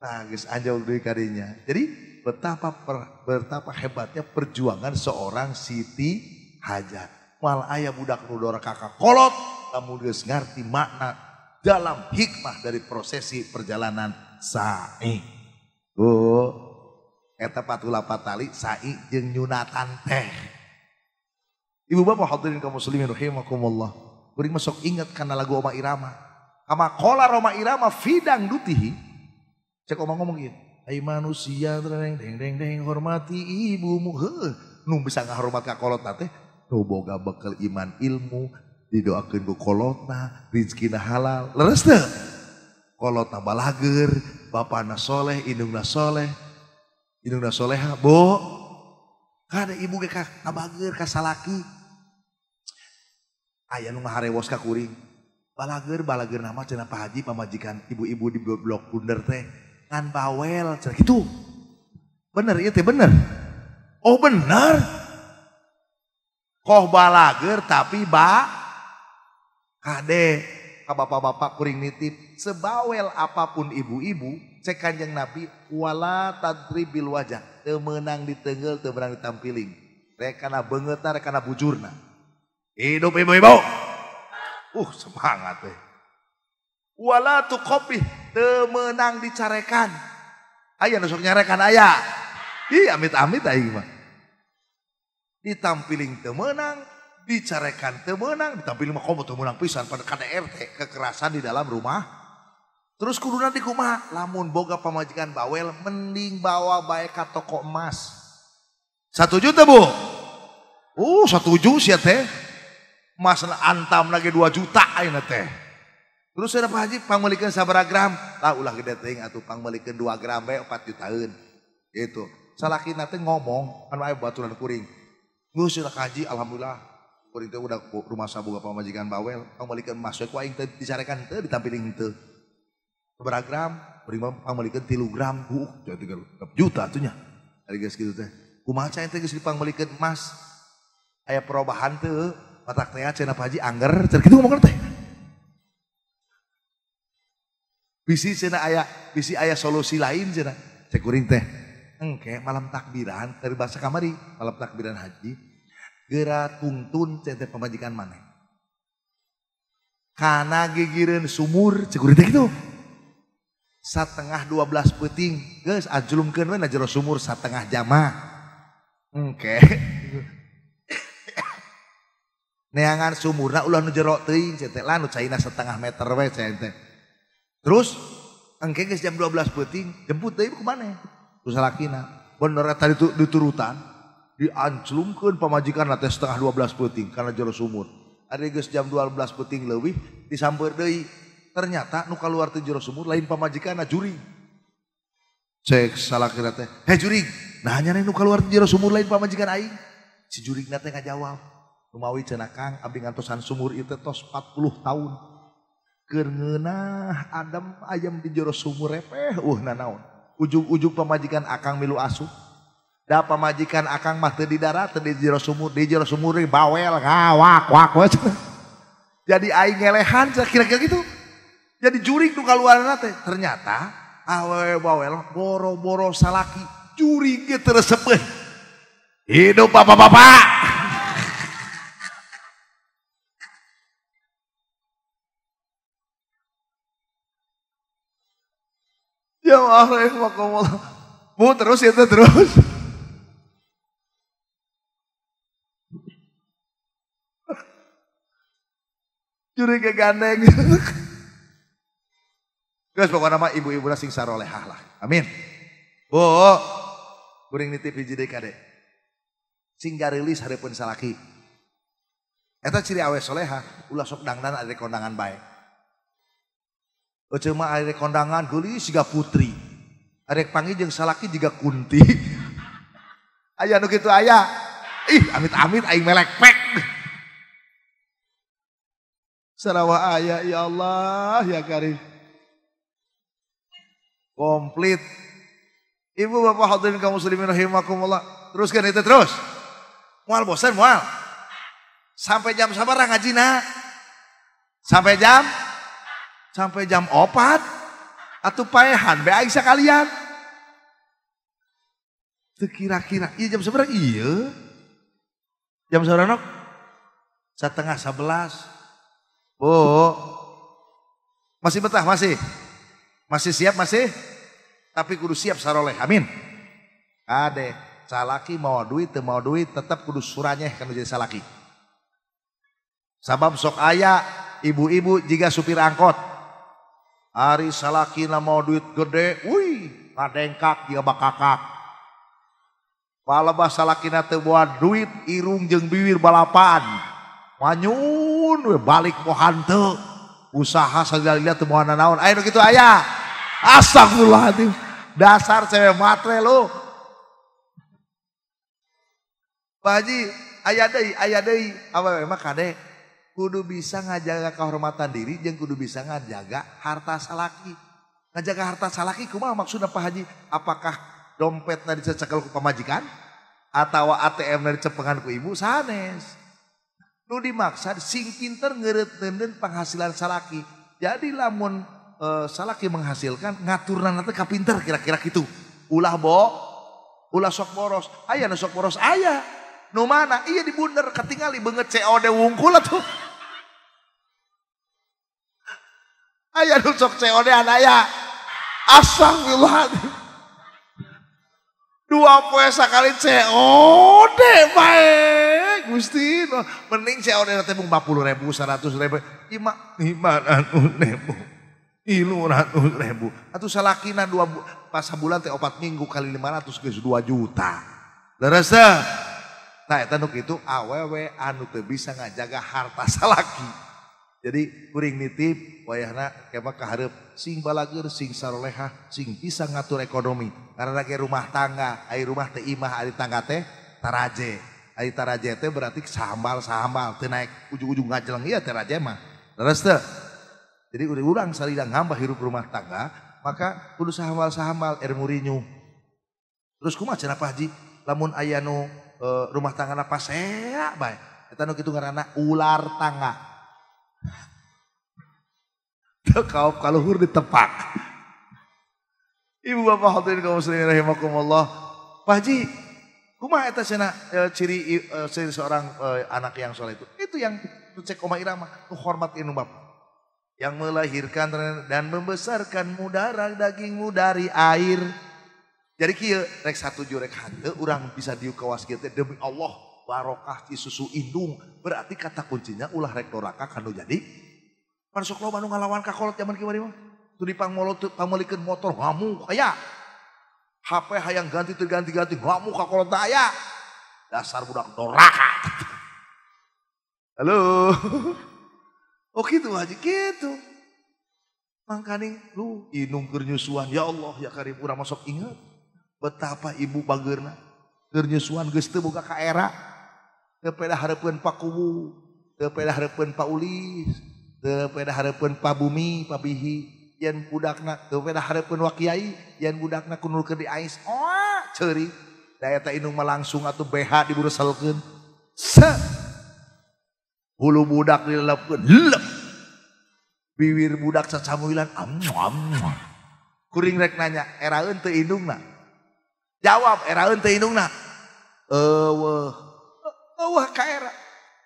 Nah geus anjog deui kadinya. Jadi betapa hebatnya perjuangan seorang Siti Hajar. Mal aya budak nu doraka ka kolot, lamun geus ngarti makna dalam hikmah dari prosesi perjalanan sa'i. Oh, eta patula patali sa'i jeung nyunatan teh. Ibu bapak hadirin kaum muslimin rahimakumullah. Kuring masuk ingat kana lagu Oma Irama. Kama qala Roma Irama fidang dutihi. Cek Oma ngomong ieu. Ai manusia deng deng deng deng hormati ibumu. Heuh, nu bisa ngahormat ka kolotna teh nu boga bekel iman ilmu, didoakeun ku kolotna, rezekina halal. Leres teu? Kolotna balager, bapana soleh, indungna soleh. Indungna soleha, Bu. Kada ibu ge ka kabager ka salaki. Aya nu ngaharewos ka kuring. Balager nama cenah Pak Haji pamajikan ibu-ibu di blok bunder teh ngan bawel cenah kitu. Bener ieu teh bener. Oh bener. Koh balager tapi ba kade ka bapak-bapak kuring nitip sebawel apapun ibu-ibu cek Kanjeng Nabi wala tadribil wajah teu meunang ditenggel teu meunang ditampiling rek kana beungeutna rek kana bujurna. Hidup ibu-ibu. Semangat teh. Wala tuqabih teu meunang dicarekan. Aya nu sok nyarekan aya. Ih amit-amit aing mah. Ditampiling teu meunang, dicarekan teu meunang, ditampiling mah komo teu meunang pisan pada KDRT, kekerasan di dalam rumah. Terus kuduna di kumaha? Lamun boga pamajikan bawel mending bawa bae ka toko emas. 1 juta, Bu. 1 sia teh. Emas antam lagi 2 juta ayeuna teh. Terus ada Pak Haji pangmeulikeun sabaraha gram? Lah ulah gede teuing atuh pangmeulikeun 2 gram bae 4 jutaan. Gitu. Salakina teh ngomong kan aya baturan kuring. Geus cenah Haji alhamdulillah kuring teh udah rumah saboga pamajikan bawel, pangmeulikeun emas we ku aing teh dicarekan teu ditampiling teu. Sabaraha gram? Kuring mah pangmeulikeun 3 gram. Jadi 3 juta atuh nya. Ari geus kitu teh. Kumaha cai teh geus dipangmeulikeun emas? Aya perubahan teu? Matak teh cenah Pak Haji angger cenah kitu ngomong teh. Bisi cenah aya, bisi aya solusi lain cenah. Cek kuring teh. Engke malam takbiran dari bahasa kamari, malam takbiran haji geura tungtun cenah teh pamajikan maneh. Kana gigireun sumur cek kuring teh kitu. 11:30 peuting geus ajlumkeun we na jero sumur 1/2 jam. Engke neangan sumurna ulah nu jero teuing cenah teh lah nu caina 1/2 meter we cenah teh. Terus engke geus jam 12 peuting jemput deui ku maneh. Ku salakina. Bener eta diturutan dianclungkeun pamajikan teh 11:30 peuting kana jero sumur. Ari geus jam 12 peuting leuwih disamper deui. Ternyata nu kaluar ti jero sumur lain pamajikanna jurig. Cek salakina teh, "Hei jurig, nah nya nu kaluar ti jero sumur lain pamajikan aing." Si jurigna teh ngajawab, "Lumawi cenah Kang, abdi ngantosan sumur ieu teh tos 40 tahun. Keur ngeunah adem ayam di jero sumur repeh eueuh nanaon. Ujug-ujug pamajikan akang milu asup. Da pamajikan akang mah teu di darat, teu di jero sumur, di jero sumur bawel ngawak wak we." Jadi aing ngelehan kira-kira gitu. Jadi jurig nu kaluarna teh. Ternyata awewe bawel boro-boro salaki jurig ge teu resepeun. Hidup bapak-bapak. Ya Allah, rahimakumullah. Bu terus itu terus. Jurig ge gandeng. Guys, pokoknya mah ibu-ibu sing sarolehah lah. Amin. Bu, kuring nitip hiji deui kade. Sing gareulis hareupeun salaki. Eta ciri awe soleha, ulah sok dangdan ari kondangan bae. Euceu mah ari kondangan geulis siga putri. Arek panggih jeung salaki jiga kunti. Aya nu kitu aya. Ih, amit-amit aing melek pek. Sarawah aya ya Allah ya Karim. Komplit. Ibu bapak hadirin kaum muslimin rahimakumullah. Teruskan itu terus. Moal bosan moal. Sampai jam sabaraha ngajina? Sampai jam? Sampai jam 4 atuh paehan be aing sakalian. Teu kira-kira ieu jam sabaraha ieu? Jam sabaraha nok? 10:30. Bu. Masih betah masih? Masih siap masih? Tapi kudu siap saroleh. Amin. Ade, salaki mau duit teu mau duit tetap kudu suranyeh kana jadi salaki. Sabab sok aya ibu-ibu jiga supir angkot. Ari salakina mau duit gede, wih, ngadengkak jiga bakakak. Palebah salakina teu boa duit, irung jeung bibir balapan. Manyun we balik moh hanteu. Usaha sagalina teu moal nanaon. Aya nu kitu aya. Astagfirullahaladzim. Dasar cewek matre lu. Pak Haji, aya deui, awewe mah kade kudu bisa ngajaga kehormatan diri jeung kudu bisa ngajaga harta salaki. Ngajaga harta salaki kumaha maksudna Pak Haji? Apakah dompetna dicekel ku pamajikan atawa ATM-na dicepengan ku ibu sanes? Nu dimaksud sing pinter ngeureut-neureun penghasilan salaki. Jadi lamun salaki menghasilkan ngaturna teh kapinter kira-kira kitu. Ulah bo, ulah sok boros. Aya nu sok boros aya. Nu mana? Iya di bunder ketingali beungeut COD wungkul atuh. Aya nu sok COD aya. Astagfirullahaladzim. 2 poe sakali COD bae Gusti. Mending COD teh mung 50.000, 100.000, 500.000. 300.000. Atuh salakina 2 pas sabulan teh 4 minggu kali 500 geus 2 juta. Leres teh? Nah eta nu kitu awewe anu teu bisa ngajaga harta salaki. Jadi kuring nitip wayahna kemah kahareup sing balageur, sing sarolehah, sing bisa ngatur ekonomi. Karena ge rumah tangga, ai rumah teh imah, ari tangga teh taraje. Ari taraje teh berarti sambal-sambal teu naik ujung-ujung ngajeleng ieu taraje mah. Leres teu? Jadi urang salila ngambah hirup rumah tangga, maka kudu sahamal-sahamal er murinyu. Terus kumaha cenah Pak Haji? Lamun aya nu rumah tanggana pasea bae. Eta nu kitu ngaranna ular tangga. Teu kaop kaluhur ditepak. Ibu bapak hadirin kaum muslimin rahimakumullah. Pak Haji, kumaha eta cenah ciri seorang anak yang soleh itu? Itu yang cek Oma Irama, nu hormat indung bapak. Yang melahirkan dan membesarkanmu darah dagingmu dari air. Jadi kieu rek satuju rek hanteu urang bisa diuk kawas kieu teh demi Allah barokah ci susu indung. Berarti kata kuncinya ulah rek doraka kanu jadi. Pan sok loba nu ngalawan ka kolot zaman kieu mah. Teu dipangmolot pangmeulikeun motor ngamuk aya. HP hayang ganti teu ganti-ganti ngamuk ka kolot teh aya. Dasar budak doraka. Halo. Oh gitu aja gitu. Mangkaning lu inung keur nyusuan ya Allah ya Karim urang masuk inget betapa ibu bageurna keur nyusuan geus teu boga ka era teu peda hareupeun Pak Kuwu, teu peda hareupeun Pak Ulis, teu peda hareupeun Pak Bumi, Pak Bihi, yen budakna teu peda hareupeun wa kiai, yen budakna ku nu keur diais oh ceuri. Da eta inung mah langsung atuh BH dibureselkeun. Se hulu budak dilepkeun, lep. Biwir budak sacamuilan, am am. Kuring rek nanya, eraeun teu indungna? Jawab, eraeun teu indungna? Eueuh. Eueuh ka era.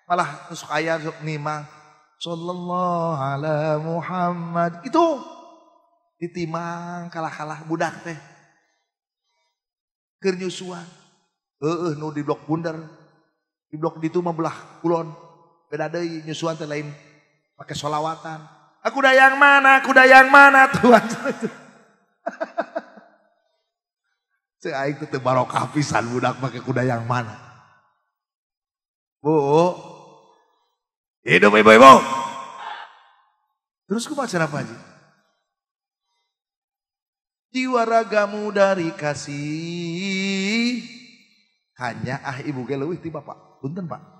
Malah sok aya sok nimang sallallahu ala Muhammad. Itu ditimang kalah-kalah budak teh. Keur nyusuan. Heueuh nu di blok bundar. Di blok ditu mah belah kulon. Beda deui nyusuan teh lain pakai solawatan. Aku dayang mana, aku dayang mana Tuhan. Cek aing teh teu barokah pisan budak make kuda yang mana. Bu. Hidup ibu-ibu. Terus kumaha cara Pak Haji? Jiwa ragamu dari kasih. Hanya ah ibu ge leuwih ti bapak. Punten Pak.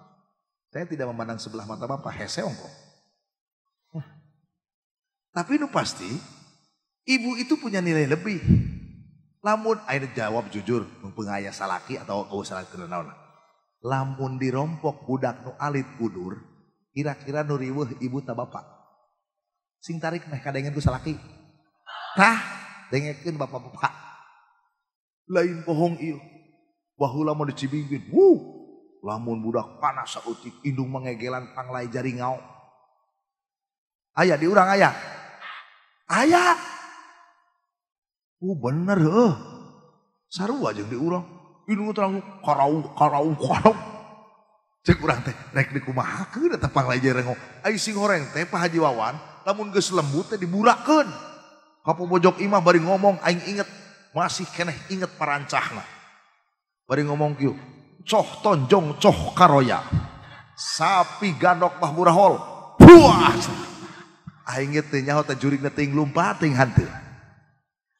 Saya tidak memandang sebelah mata bapak, hese ongko. Tapi nu pasti, ibu itu punya nilai lebih. Lamun, ayo jawab jujur, pengaya salaki atau kau salaki naon. Lamun dirompok budak nu alit kudur, kira-kira nu riweuh ibu ta bapak. Sing tarik meh kadengen ku salaki. Tah, dengekeun bapak-bapak. Lain bohong ieu. Baheula mah dicibingkeun. Wuh. Lamun budak panas saeutik indung mangegelan panglai jari ngao. Aya di urang aya. Aya. Bener heuh. Sarua jeung di urang. Indung teh langsung karau karau karau. Cek urang teh rek dikumahakeun eta panglai jari ngao. Ai sing horeng teh Pak Haji Wawan lamun geus lembut teh diburakeun. Ka pojok imah bari ngomong aing inget masih keneh inget parancahna. Bari ngomong kieu. Coh tonjong coh karoya. Sapi gandok mah burahol. Buah. Aing teh nyaho teh jurigna teuing lumpat teuing hanteu.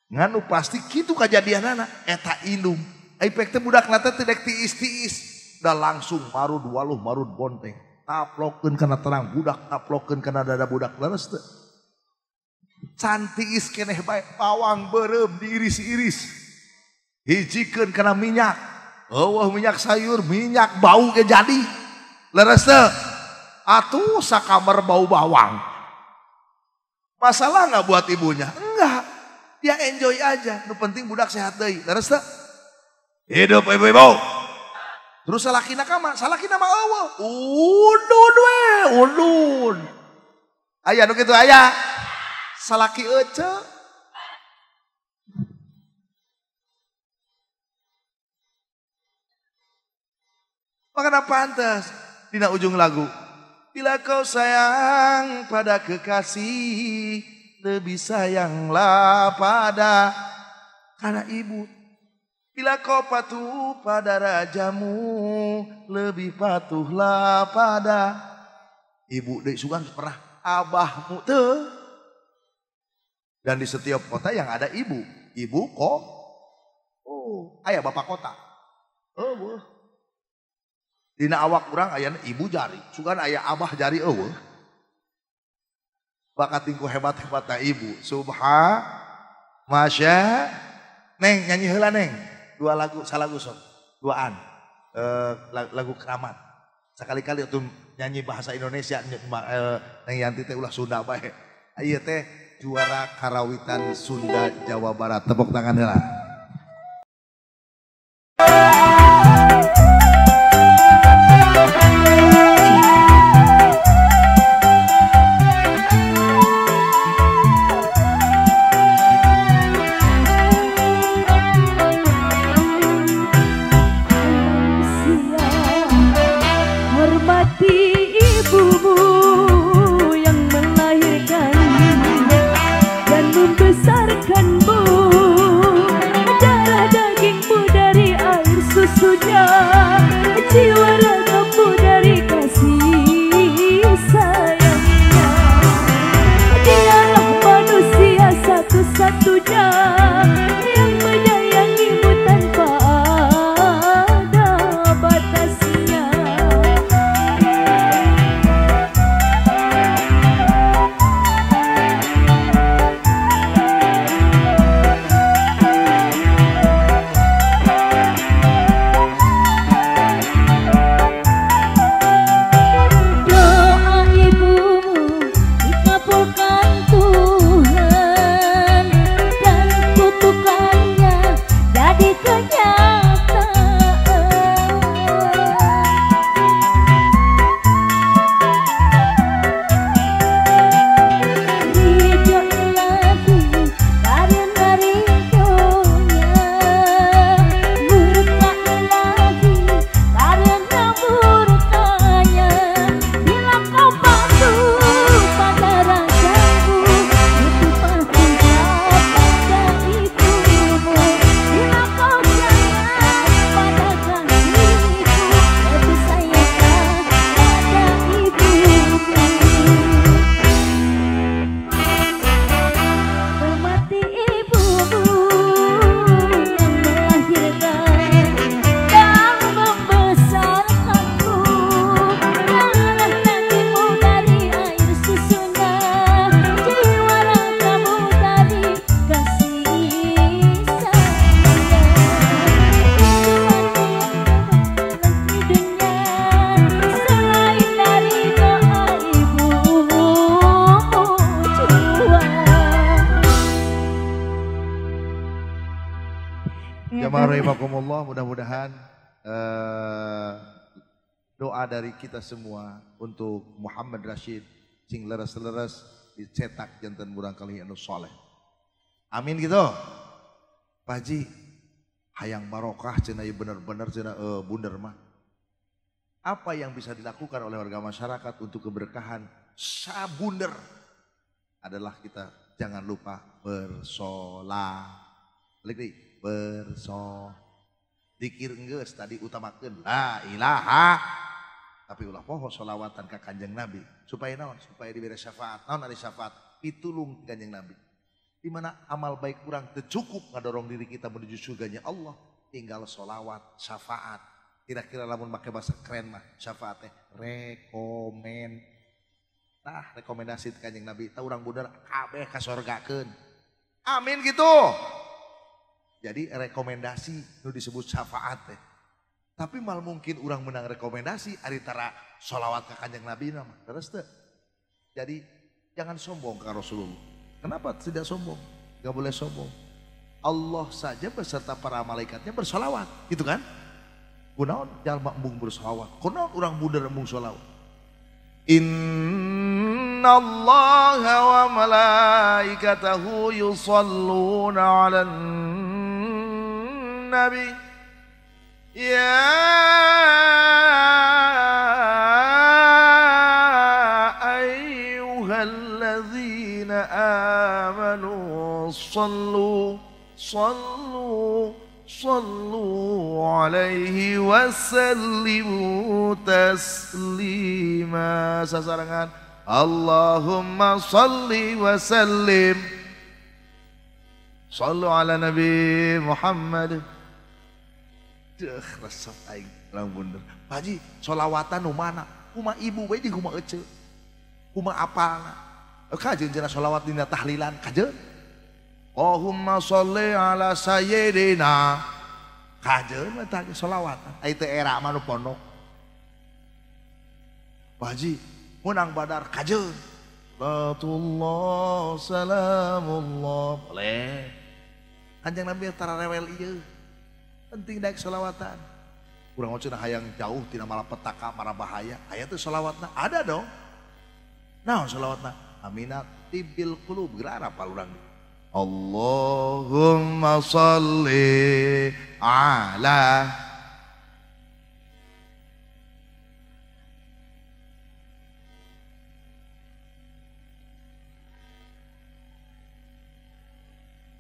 Ngan nu pasti kitu kajadianana eta indung. Ai pek teh budakna teh dek tiis-tiis. Dah langsung marud waluh marud bonteng. Taplokeun kana terang budak, taplokeun kana dada budak leres teu. Can tiis keneh bae bawang beureum diiris-iris. Hijikeun kana minyak. Eueuh minyak sayur, minyak bau ge jadi. Leres teu? Atuh sakamar bau bawang. Masalah nggak buat ibunya? Enggak. Dia enjoy aja. Nu penting budak sehat deui. Leres teu? Hidup ibu-ibu. Terus salakina kama, salakina mah eueuh. Udud we, udud. Aya nu kitu aya. Salaki ece. Makana pantes dina ujung lagu. Bila kau sayang pada kekasih, lebih sayanglah pada karena ibu. Bila kau patuh pada rajamu, lebih patuhlah pada ibu. Dek sugan pernah abahmu tuh. Dan di setiap kota yang ada ibu, ibu kok, oh, ayah bapak kota, oh, wah. Dina awak kurang ayah ibu jari, sugan ayah abah jari, oh, wah. Bakat tingku hebat-hebatnya ibu, subha, masya, neng nyanyi heula neng. Dua lagu, salagu sok, duaan, lagu keramat. Sekali-kali tuh nyanyi bahasa Indonesia, neng Yanti teh ulah Sunda bae. Ieu teh juara karawitan Sunda Jawa Barat. Tepuk tangan heula. Mudah-mudahan doa dari kita semua untuk Muhammad Rashid sing leres-leres dicetak jantan murangkali anu soleh. Amin gitu. Pak Haji hayang barokah cenah ieu bener-bener cenah bunder mah. Apa yang bisa dilakukan oleh warga masyarakat untuk keberkahan sabunder adalah kita jangan lupa bersolat. Balik deui, bersolat. Dikir geus tadi utamakeun la ilaha, tapi ulah poho solawatan ka Kanjeng Nabi supaya naon? Supaya diberi syafaat. Naon ari syafaat? Pitulung Kanjeng Nabi. Di mana amal baik kurang tercukup ngadorong diri kita menuju surganya Allah, tinggal solawat, syafaat. Kira-kira lamun make bahasa keren mah syafaat teh rekomen. Tah rekomendasi ti Kanjeng Nabi tah urang buder kabeh ka sorgakeun. Amin gitu. Jadi rekomendasi nu disebut syafaat teh. Tapi mal mungkin urang menang rekomendasi ari tara sholawat ka Kanjeng Nabi mah. Terus teh. Jadi jangan sombong ke Rasulullah. Kenapa tidak sombong? Gak boleh sombong. Allah saja beserta para malaikatnya bersolawat, gitu kan? Kunaon jalma embung bersolawat, kunaon urang buder embung solawat. Innallaha wa malaikatahu yusalluna 'alan nabi ya ayyuhalladzina amanu sallu sallu sallu alaihi wasallimu taslima. Sasarangan Allahumma salli wa sallim sallu ala Nabi Muhammad. Deuh resep aing urang bunder. Pak Haji solawatan nu mana? Kumaha ibu we jeung kumaha ece? Kumaha apalna? Kajeun cenah solawat dina tahlilan kajeun. Allahumma sholli ala sayyidina. Kajeun mah tah solawatan. Ai teu era mah nu pondok. Pak Haji menang Badar kajeun. Salatullah salamullah. Boleh. Kanjeng Nabi tara rewel ieu. Penting daek solawatan. Urang mah cenah hayang jauh tina malapetaka mara bahaya. Aya teu solawatna? Ada dong. Naon solawatna? Aminat tibil qulub geura apal urang. Allahumma salli ala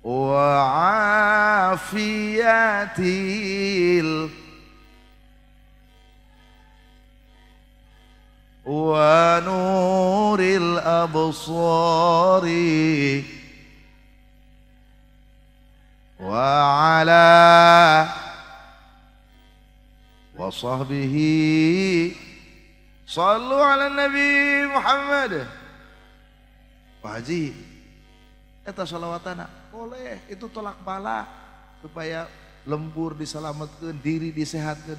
wa afiyatil wa nuril absari wa ala wa sahbihi sallu ala nabi Muhammad. Pak Haji eta sholawatana boleh, itu tolak bala supaya lembur diselamatkan, diri disehatkan,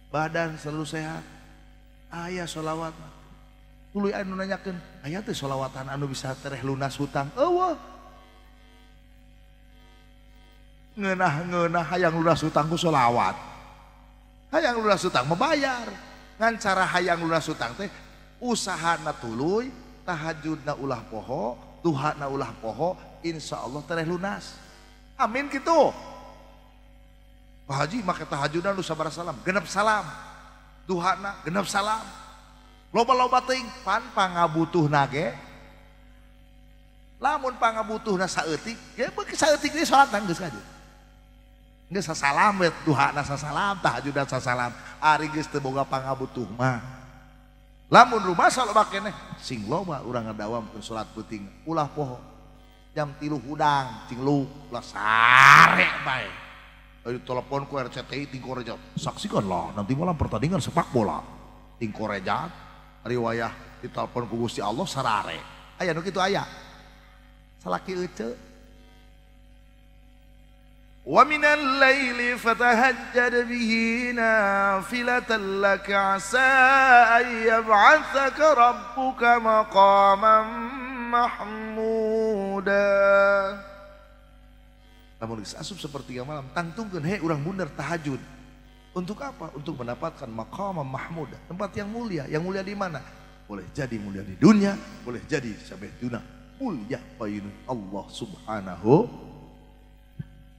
badan selalu sehat. Aya sholawat tuluy anu nanyakeun, aya teh sholawatan anu bisa tereh lunas hutang. Eueuh. Ngeunah-ngeunah hayang lunas hutang ku sholawat. Hayang lunas hutang membayar. Ngan cara hayang lunas hutang teh usahana tuluy, tahajudna ulah poho, duhana ulah poho, insya Allah tereh lunas. Amin gitu. Pak Haji make tahajudna nu sabaraha salam, genep salam. Duhana genep salam. Loba-loba teuing pan pangabutuhna ge. Lamun pangabutuhna saeutik, ge beuki saeutik ge salat geus kajeun. Geus sasalam we duhana sasalam, tahajudna sasalam. Ari geus teu boga pangabutuh mah. Lamun rumah loba keneh sing loba urang ngadawamkeun salat peuting ulah poho. Jam 3 hudang cing lu ulah sare bae. Ayo telepon ku RCTI ting Koreja. Saksikanlah nanti malam pertandingan sepak bola. Ting Koreja riwayah ditelepon ku Gusti Allah sarare. Aya nu kitu aya. Salaki ece. Wa minal laili fatahajjad bihi nafilatan laka asa an yab'atsaka rabbuka maqaman mahmuda. Lamun geus asup sepertiga malam tangtungkeun he urang bunder tahajud. Untuk apa? Untuk mendapatkan maqaman mahmuda, tempat yang mulia. Yang mulia di mana? Boleh jadi mulia di dunia, boleh jadi sampai dunia mulia payun Allah Subhanahu.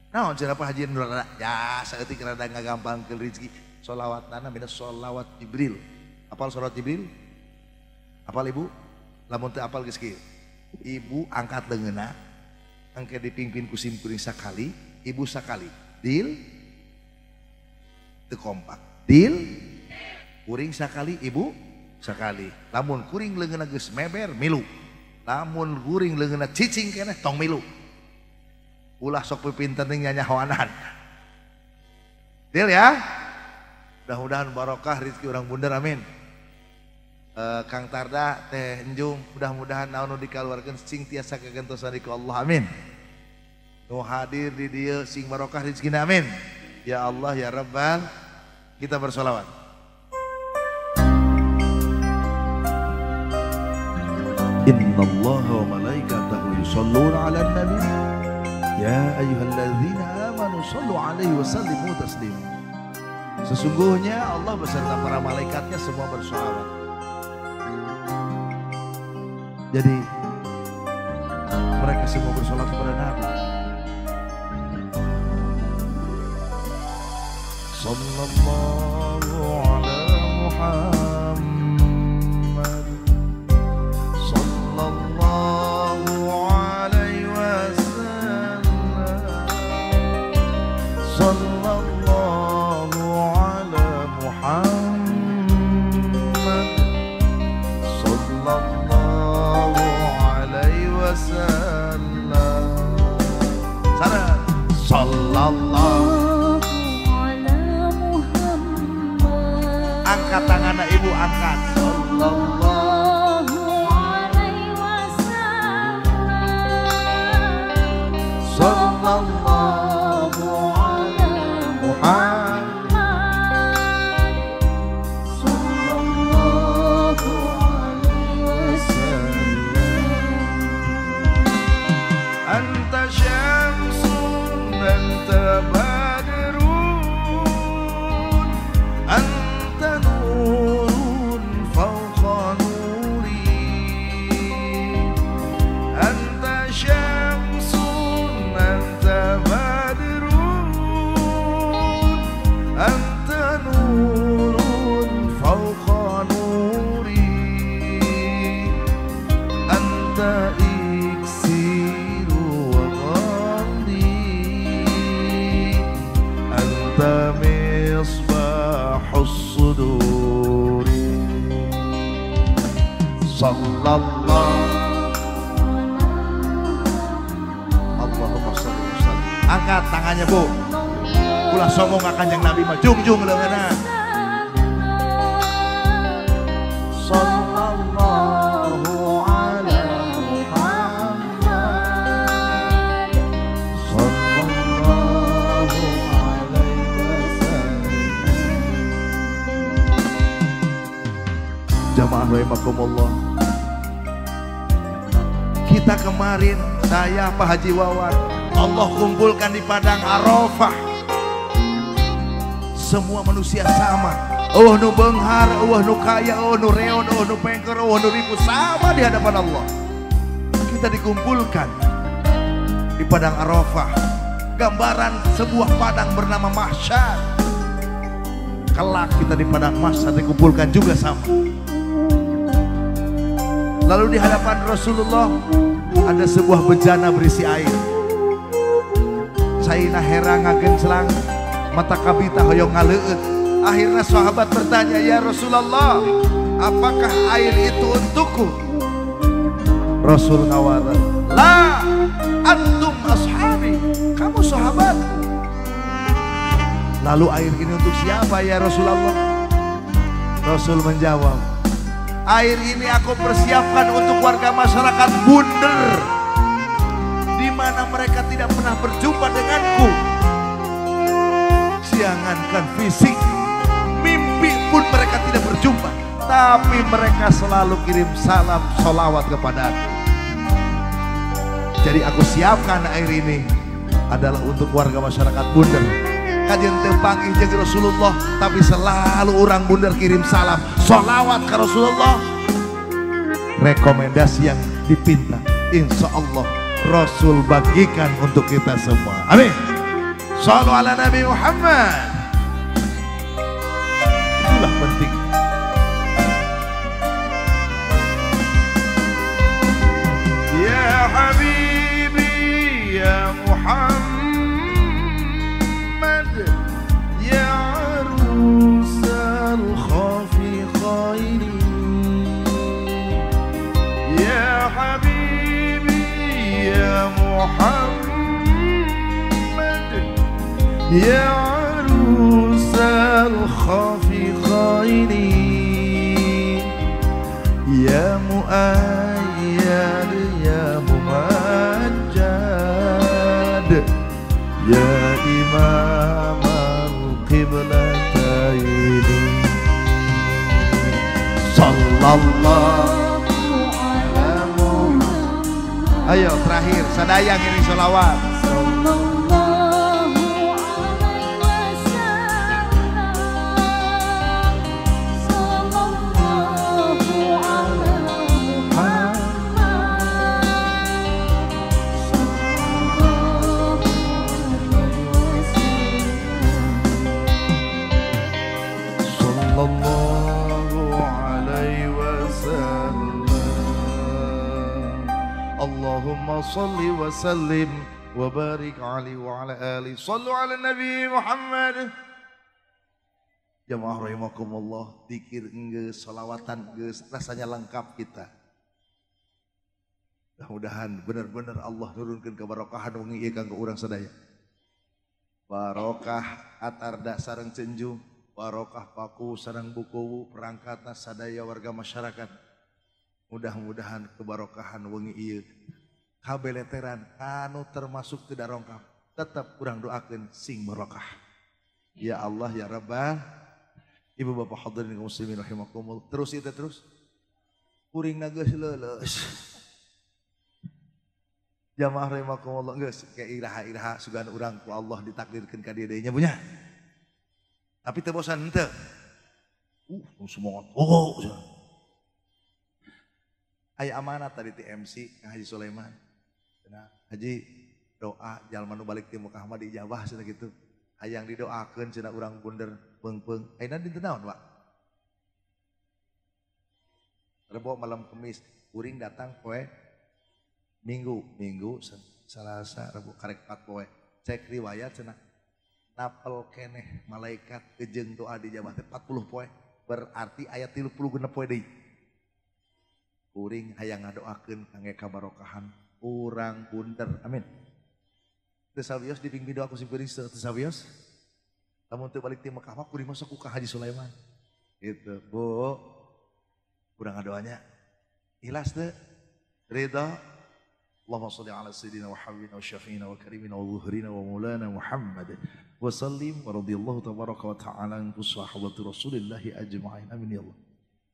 Naon cenah Pak Haji nu rada ya saeutik rada ngagampangkeun rezeki. Sholawatna mina sholawat Jibril. Apal sholawat Jibril? Apal Ibu? Lamun teu apal geus kieu. Ibu angkat leungeunna, engke dipimpin ku simkuring sakali, ibu sakali. Deal? Teu kompak. Deal? Kuring sakali, ibu sakali. Lamun kuring leungeunna geus meber milu. Lamun kuring leungeunna cicing keneh tong milu. Ulah sok pipinten teh nyanyahoanan. Deal ya? Mudah-mudahan barokah rezeki orang Bunder, amin. Kang Tarda Teh Enjung, mudah-mudahan naon nu dikaluarkeun sing tiasa kagentosan ku Allah, amin. Nu hadir di dieu sing barokah rezekina, amin. Ya Allah ya Rabbal, kita bersolawat. Innallaha wa malaikatahu yusholluna 'alan nabi ya ayyuhalladzina amanu shollu 'alaihi wa sallimu taslima. Sesungguhnya Allah beserta para malaikatnya semua bersolawat. Jadi mereka semua bersolat kepada Nabi. Sallallahu ala Muhammad, sallallahu alaihi wasallam, sallallahu ala Muhammad, sallallahu alaihi wasallam. Sana sallallahu ala Muhammad. Angkat tangan ibu, angkat. Sallallahu alaihi wasallam, sallallahu ala Muhammad, sallallahu alaihi wasallam. Anta syamsun, anta badrun, anta nurun fawqa nuri. Anta syamsun, anta badrun, anta nurun fawqa nuri. Anta iksiru wa ghamdi, anta misbahus suduri. Sallallahu Allahumma sholli wa sallim. Angkat tangannya bu. Ulah sombong ka Kanjeng Nabi mah, jungjung leungeunna. Sallallahu ala Muhammad, sallallahu alaihi wasallam. Jamaah rahimakumullah. Kita kemarin, saya Pak Haji Wawan, Allah kumpulkan di padang Arafah. Semua manusia sama. Eueuh nu beunghar, eueuh nu kaya, eueuh nu reon, eueuh nu pengker, eueuh nu ribu, sama di hadapan Allah. Kita dikumpulkan di padang Arafah. Gambaran sebuah padang bernama Mahsyar. Kelak kita di padang Mahsyar dikumpulkan juga sama. Lalu di hadapan Rasulullah ada sebuah bejana berisi air. Saina herang ngagenclang, mata kabita hoyong ngaleueut. Akhirnya sahabat bertanya, ya Rasulullah, apakah air itu untukku? Rasul ngawara, la antum ashabi, kamu sahabat. Lalu air ini untuk siapa ya Rasulullah? Rasul menjawab, air ini aku persiapkan untuk warga masyarakat Bunder, di mana mereka tidak pernah berjumpa denganku. Jangankan fisik, mimpi pun mereka tidak berjumpa, tapi mereka selalu kirim salam sholawat kepada aku. Jadi aku siapkan air ini adalah untuk warga masyarakat Bunder. Kajian teu panggih jeung Rasulullah, tapi selalu orang Bunder kirim salam sholawat ke Rasulullah. Rekomendasi yang dipinta, insya Allah Rasul bagikan untuk kita semua. Amin. Shallu ala Nabi Muhammad. Itulah penting. Ya Habibi ya Muhammad, ya arusal khafiqaini. Ya Habibi ya Muhammad, ya arusal الخافقين يا مؤيد يا ممجد يا إمام القبلتين صلى الله على محمد. Ayo terakhir sadaya ngiring sholawat. Allahumma salli wa sallim wa barik alaihi wa ala alihi. Sallu ala Nabi Muhammad. Jamaah rahimakumullah, dikir geus, sholawatan geus, rasanya lengkap kita. Mudah-mudahan benar-benar Allah nurunkeun kebarokahan wengi ieu kanggo urang sadaya. Barokah atarda sareng cenjung, barokah paku sareng bukuwu, perangkatna sadaya warga masyarakat. Mudah-mudahan kebarokahan wengi ieu kabeleteran anu termasuk tidak rongkap tetap kurang doakeun sing barokah. Ya Allah ya Rabbal. Ibu bapak hadirin kaum muslimin rahimakumullah. Terus itu terus kuring geus leuleus. Jamaah rahimakumullah geus kayak iraha-iraha sugan urang ku Allah ditakdirkeun ka dieu deui nya punya. Tapi teu bosan henteu. Semangat. Oh. Aya amanat tadi ti MC Kang Haji Sulaiman. Cenah Haji doa jalma nu balik ti Mekah mah diijabah cenah kitu. Hayang didoakeun cenah urang bunder peung-peung. Ayeuna dinten naon, Pak? Rebo malam Kamis, kuring datang poe Minggu, Minggu, Selasa, Rebo karek 4 poe. Cek riwayat cenah napel keneh malaikat kejeung doa dijabah teh 40 poe. Berarti aya 36 poe deui. Kuring hayang ngadoakeun kangge kabarokahan urang bunder. Amin. Teu sawios dipingpin doa ku simkuring teu sawios. Lamun teu balik ti Mekah mah kuring masuk ku Kang Haji Sulaiman. Gitu, Bu. Urang ngadoanya ikhlas teu? Ridha. Allahumma shalli ala sayyidina wa habibina wa syafiina wa karimina wa zuhrina wa maulana Muhammad wa sallim wa radhiyallahu tabaraka wa ta'ala an sahabati Rasulillah ajma'in. Amin ya Allah.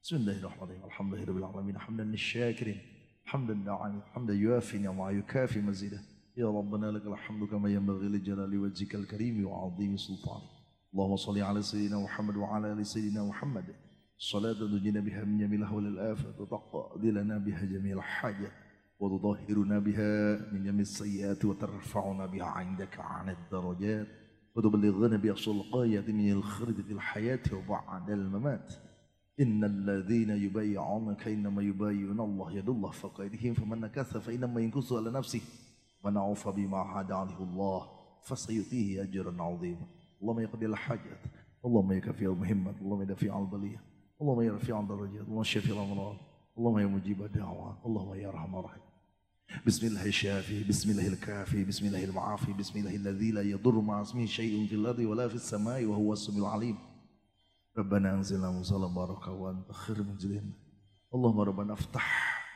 Bismillahirrahmanirrahim. Alhamdulillahirabbil alamin hamdan lisyakirin hamdan da'an hamdan yuafi wa yukafi mazidah. Ya Rabbana lakal hamdu kama yanbaghi li jalali wajhikal karim wa 'azimi sultanik. Allahumma shalli ala sayyidina Muhammad wa ala ali sayyidina Muhammad. Salatan tunjina biha min jamil ahwalil afat wa taqdi lana biha jamil hajat wa tudahhiruna biha min jamil sayyiati wa tarfa'una biha 'indaka 'alad darajat wa tuballighuna bi aqsal ghayati min al-khurd fil hayati wa ba'dal mamat. Innal ladzina yubayyi'unaka innama yubayyi'una Allah yadullah fawqa aydihim faman nakatha fa innama yankusu ala nafsihi wa man 'afa bima 'ahada 'alaihi Allah fasayutihi ajran 'azima. Allahumma yaqdi al-hajat, Allahumma yakfi al-muhimmat, Allahumma dafi' al-baliyah, Allahumma yarfi' al-darajat, Allahumma shafi al-amrad, Allahumma ya mujib ad-da'wat, Allahumma ya arhamar rahimin. Bismillahir syafi, bismillahil kafi, bismillahil mu'afi, bismillahilladzi la yadurru ma'a ismihi syai'un fil ardi wa la fis samai wa huwas samiul 'alim. Rabbana anzilna munzalan baraka wa anta khairul munzilin. Allahumma rabbana aftah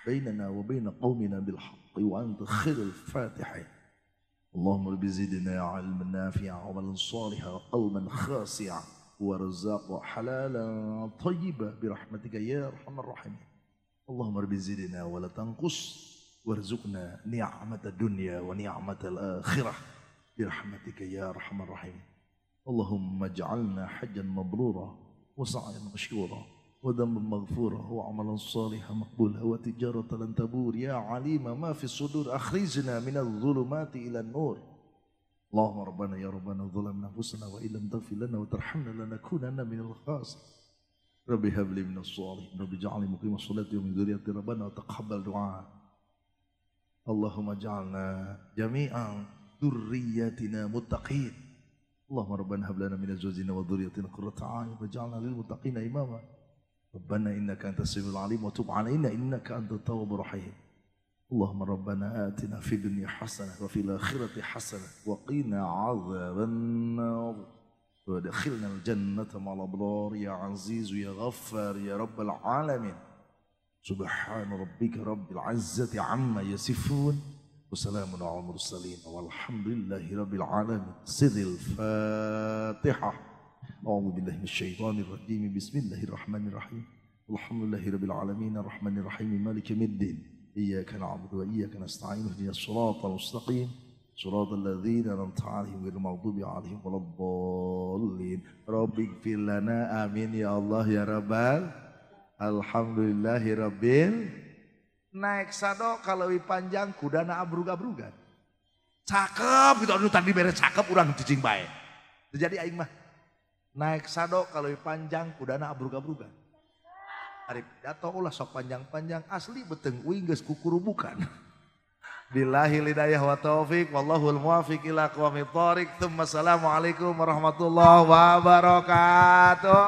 bainana wa baina qaumina bil haqqi wa anta khairul fatihin. Allahumma rabbi zidna 'ilman nafi'a wa 'amalan salihan wa qalban khashi'a warzuqna halalan thayyiban bi rahmatika ya arhamar rahimin. Allahumma rabbi zidna wa la tanqus warzuqna ni'matad dunya wa ni'matal akhirah bi rahmatika ya arhamar rahimin. Allahumma ij'alna hajjan mabrura wa sa'yan mashkura wa dhanban maghfura wa 'amalan salihan maqbula wa tijaratan lan tabur ya 'alima ma fi sudur akhrijna minadh dhulumati ila an-nur. Allahumma rabbana ya rabbana dhalamna anfusana wa illam taghfir lana wa tarhamna lanakunanna minal khasirin. Rabbi hab li minas salihin rabbi ij'alni muqimas sholati wa min dhurriyyati rabbana wa taqabbal du'a. Allahumma ij'alna jami'an dhurriyyatina muttaqin. Allahumma rabbana hab lana min azwajina wa dhurriyyatina qurrata a'yun waj'alna lil muttaqina imama. Rabbana innaka antas samiul 'alim wa tub 'alaina innaka antat tawwabur rahim. Allahumma rabbana atina fid dunya hasanah wa fil akhirati hasanah wa qina 'adzaban nar. Wa adkhilnal jannata ma'al abrar ya aziz ya ghaffar ya rabbal alamin. Subhana rabbika rabbil izzati amma yasifun. Wassalamun ala mursalin walhamdulillahi rabbil alamin. Sirril Fatihah. A'udzu billahi minasyaitonir rajim. Bismillahirrahmanirrahim. Alhamdulillahi rabbil alamin arrahmanir rahim maliki yaumiddin. Iyyaka na'budu wa iyyaka nasta'in ihdinas siratal mustaqim siratal ladzina an'amta 'alaihim ghairil maghdubi 'alaihim waladdallin. Rabbighfir lana amin ya Allah ya rabbal alhamdulillahi rabbil. Naik sado kalau panjang kudana abrug-abrugan. Cakep gitu anu tadi beres cakep urang cicing bae. Terjadi aing mah. Naik sado kalau panjang kudana abrug-abrugan. Ari pidato ulah sok panjang-panjang asli beteng uing geus kukurubukan. Billahi hidayah wa taufik wallahul muwafiq ila aqwamit thoriq. Tsumma assalamualaikum warahmatullahi wabarakatuh.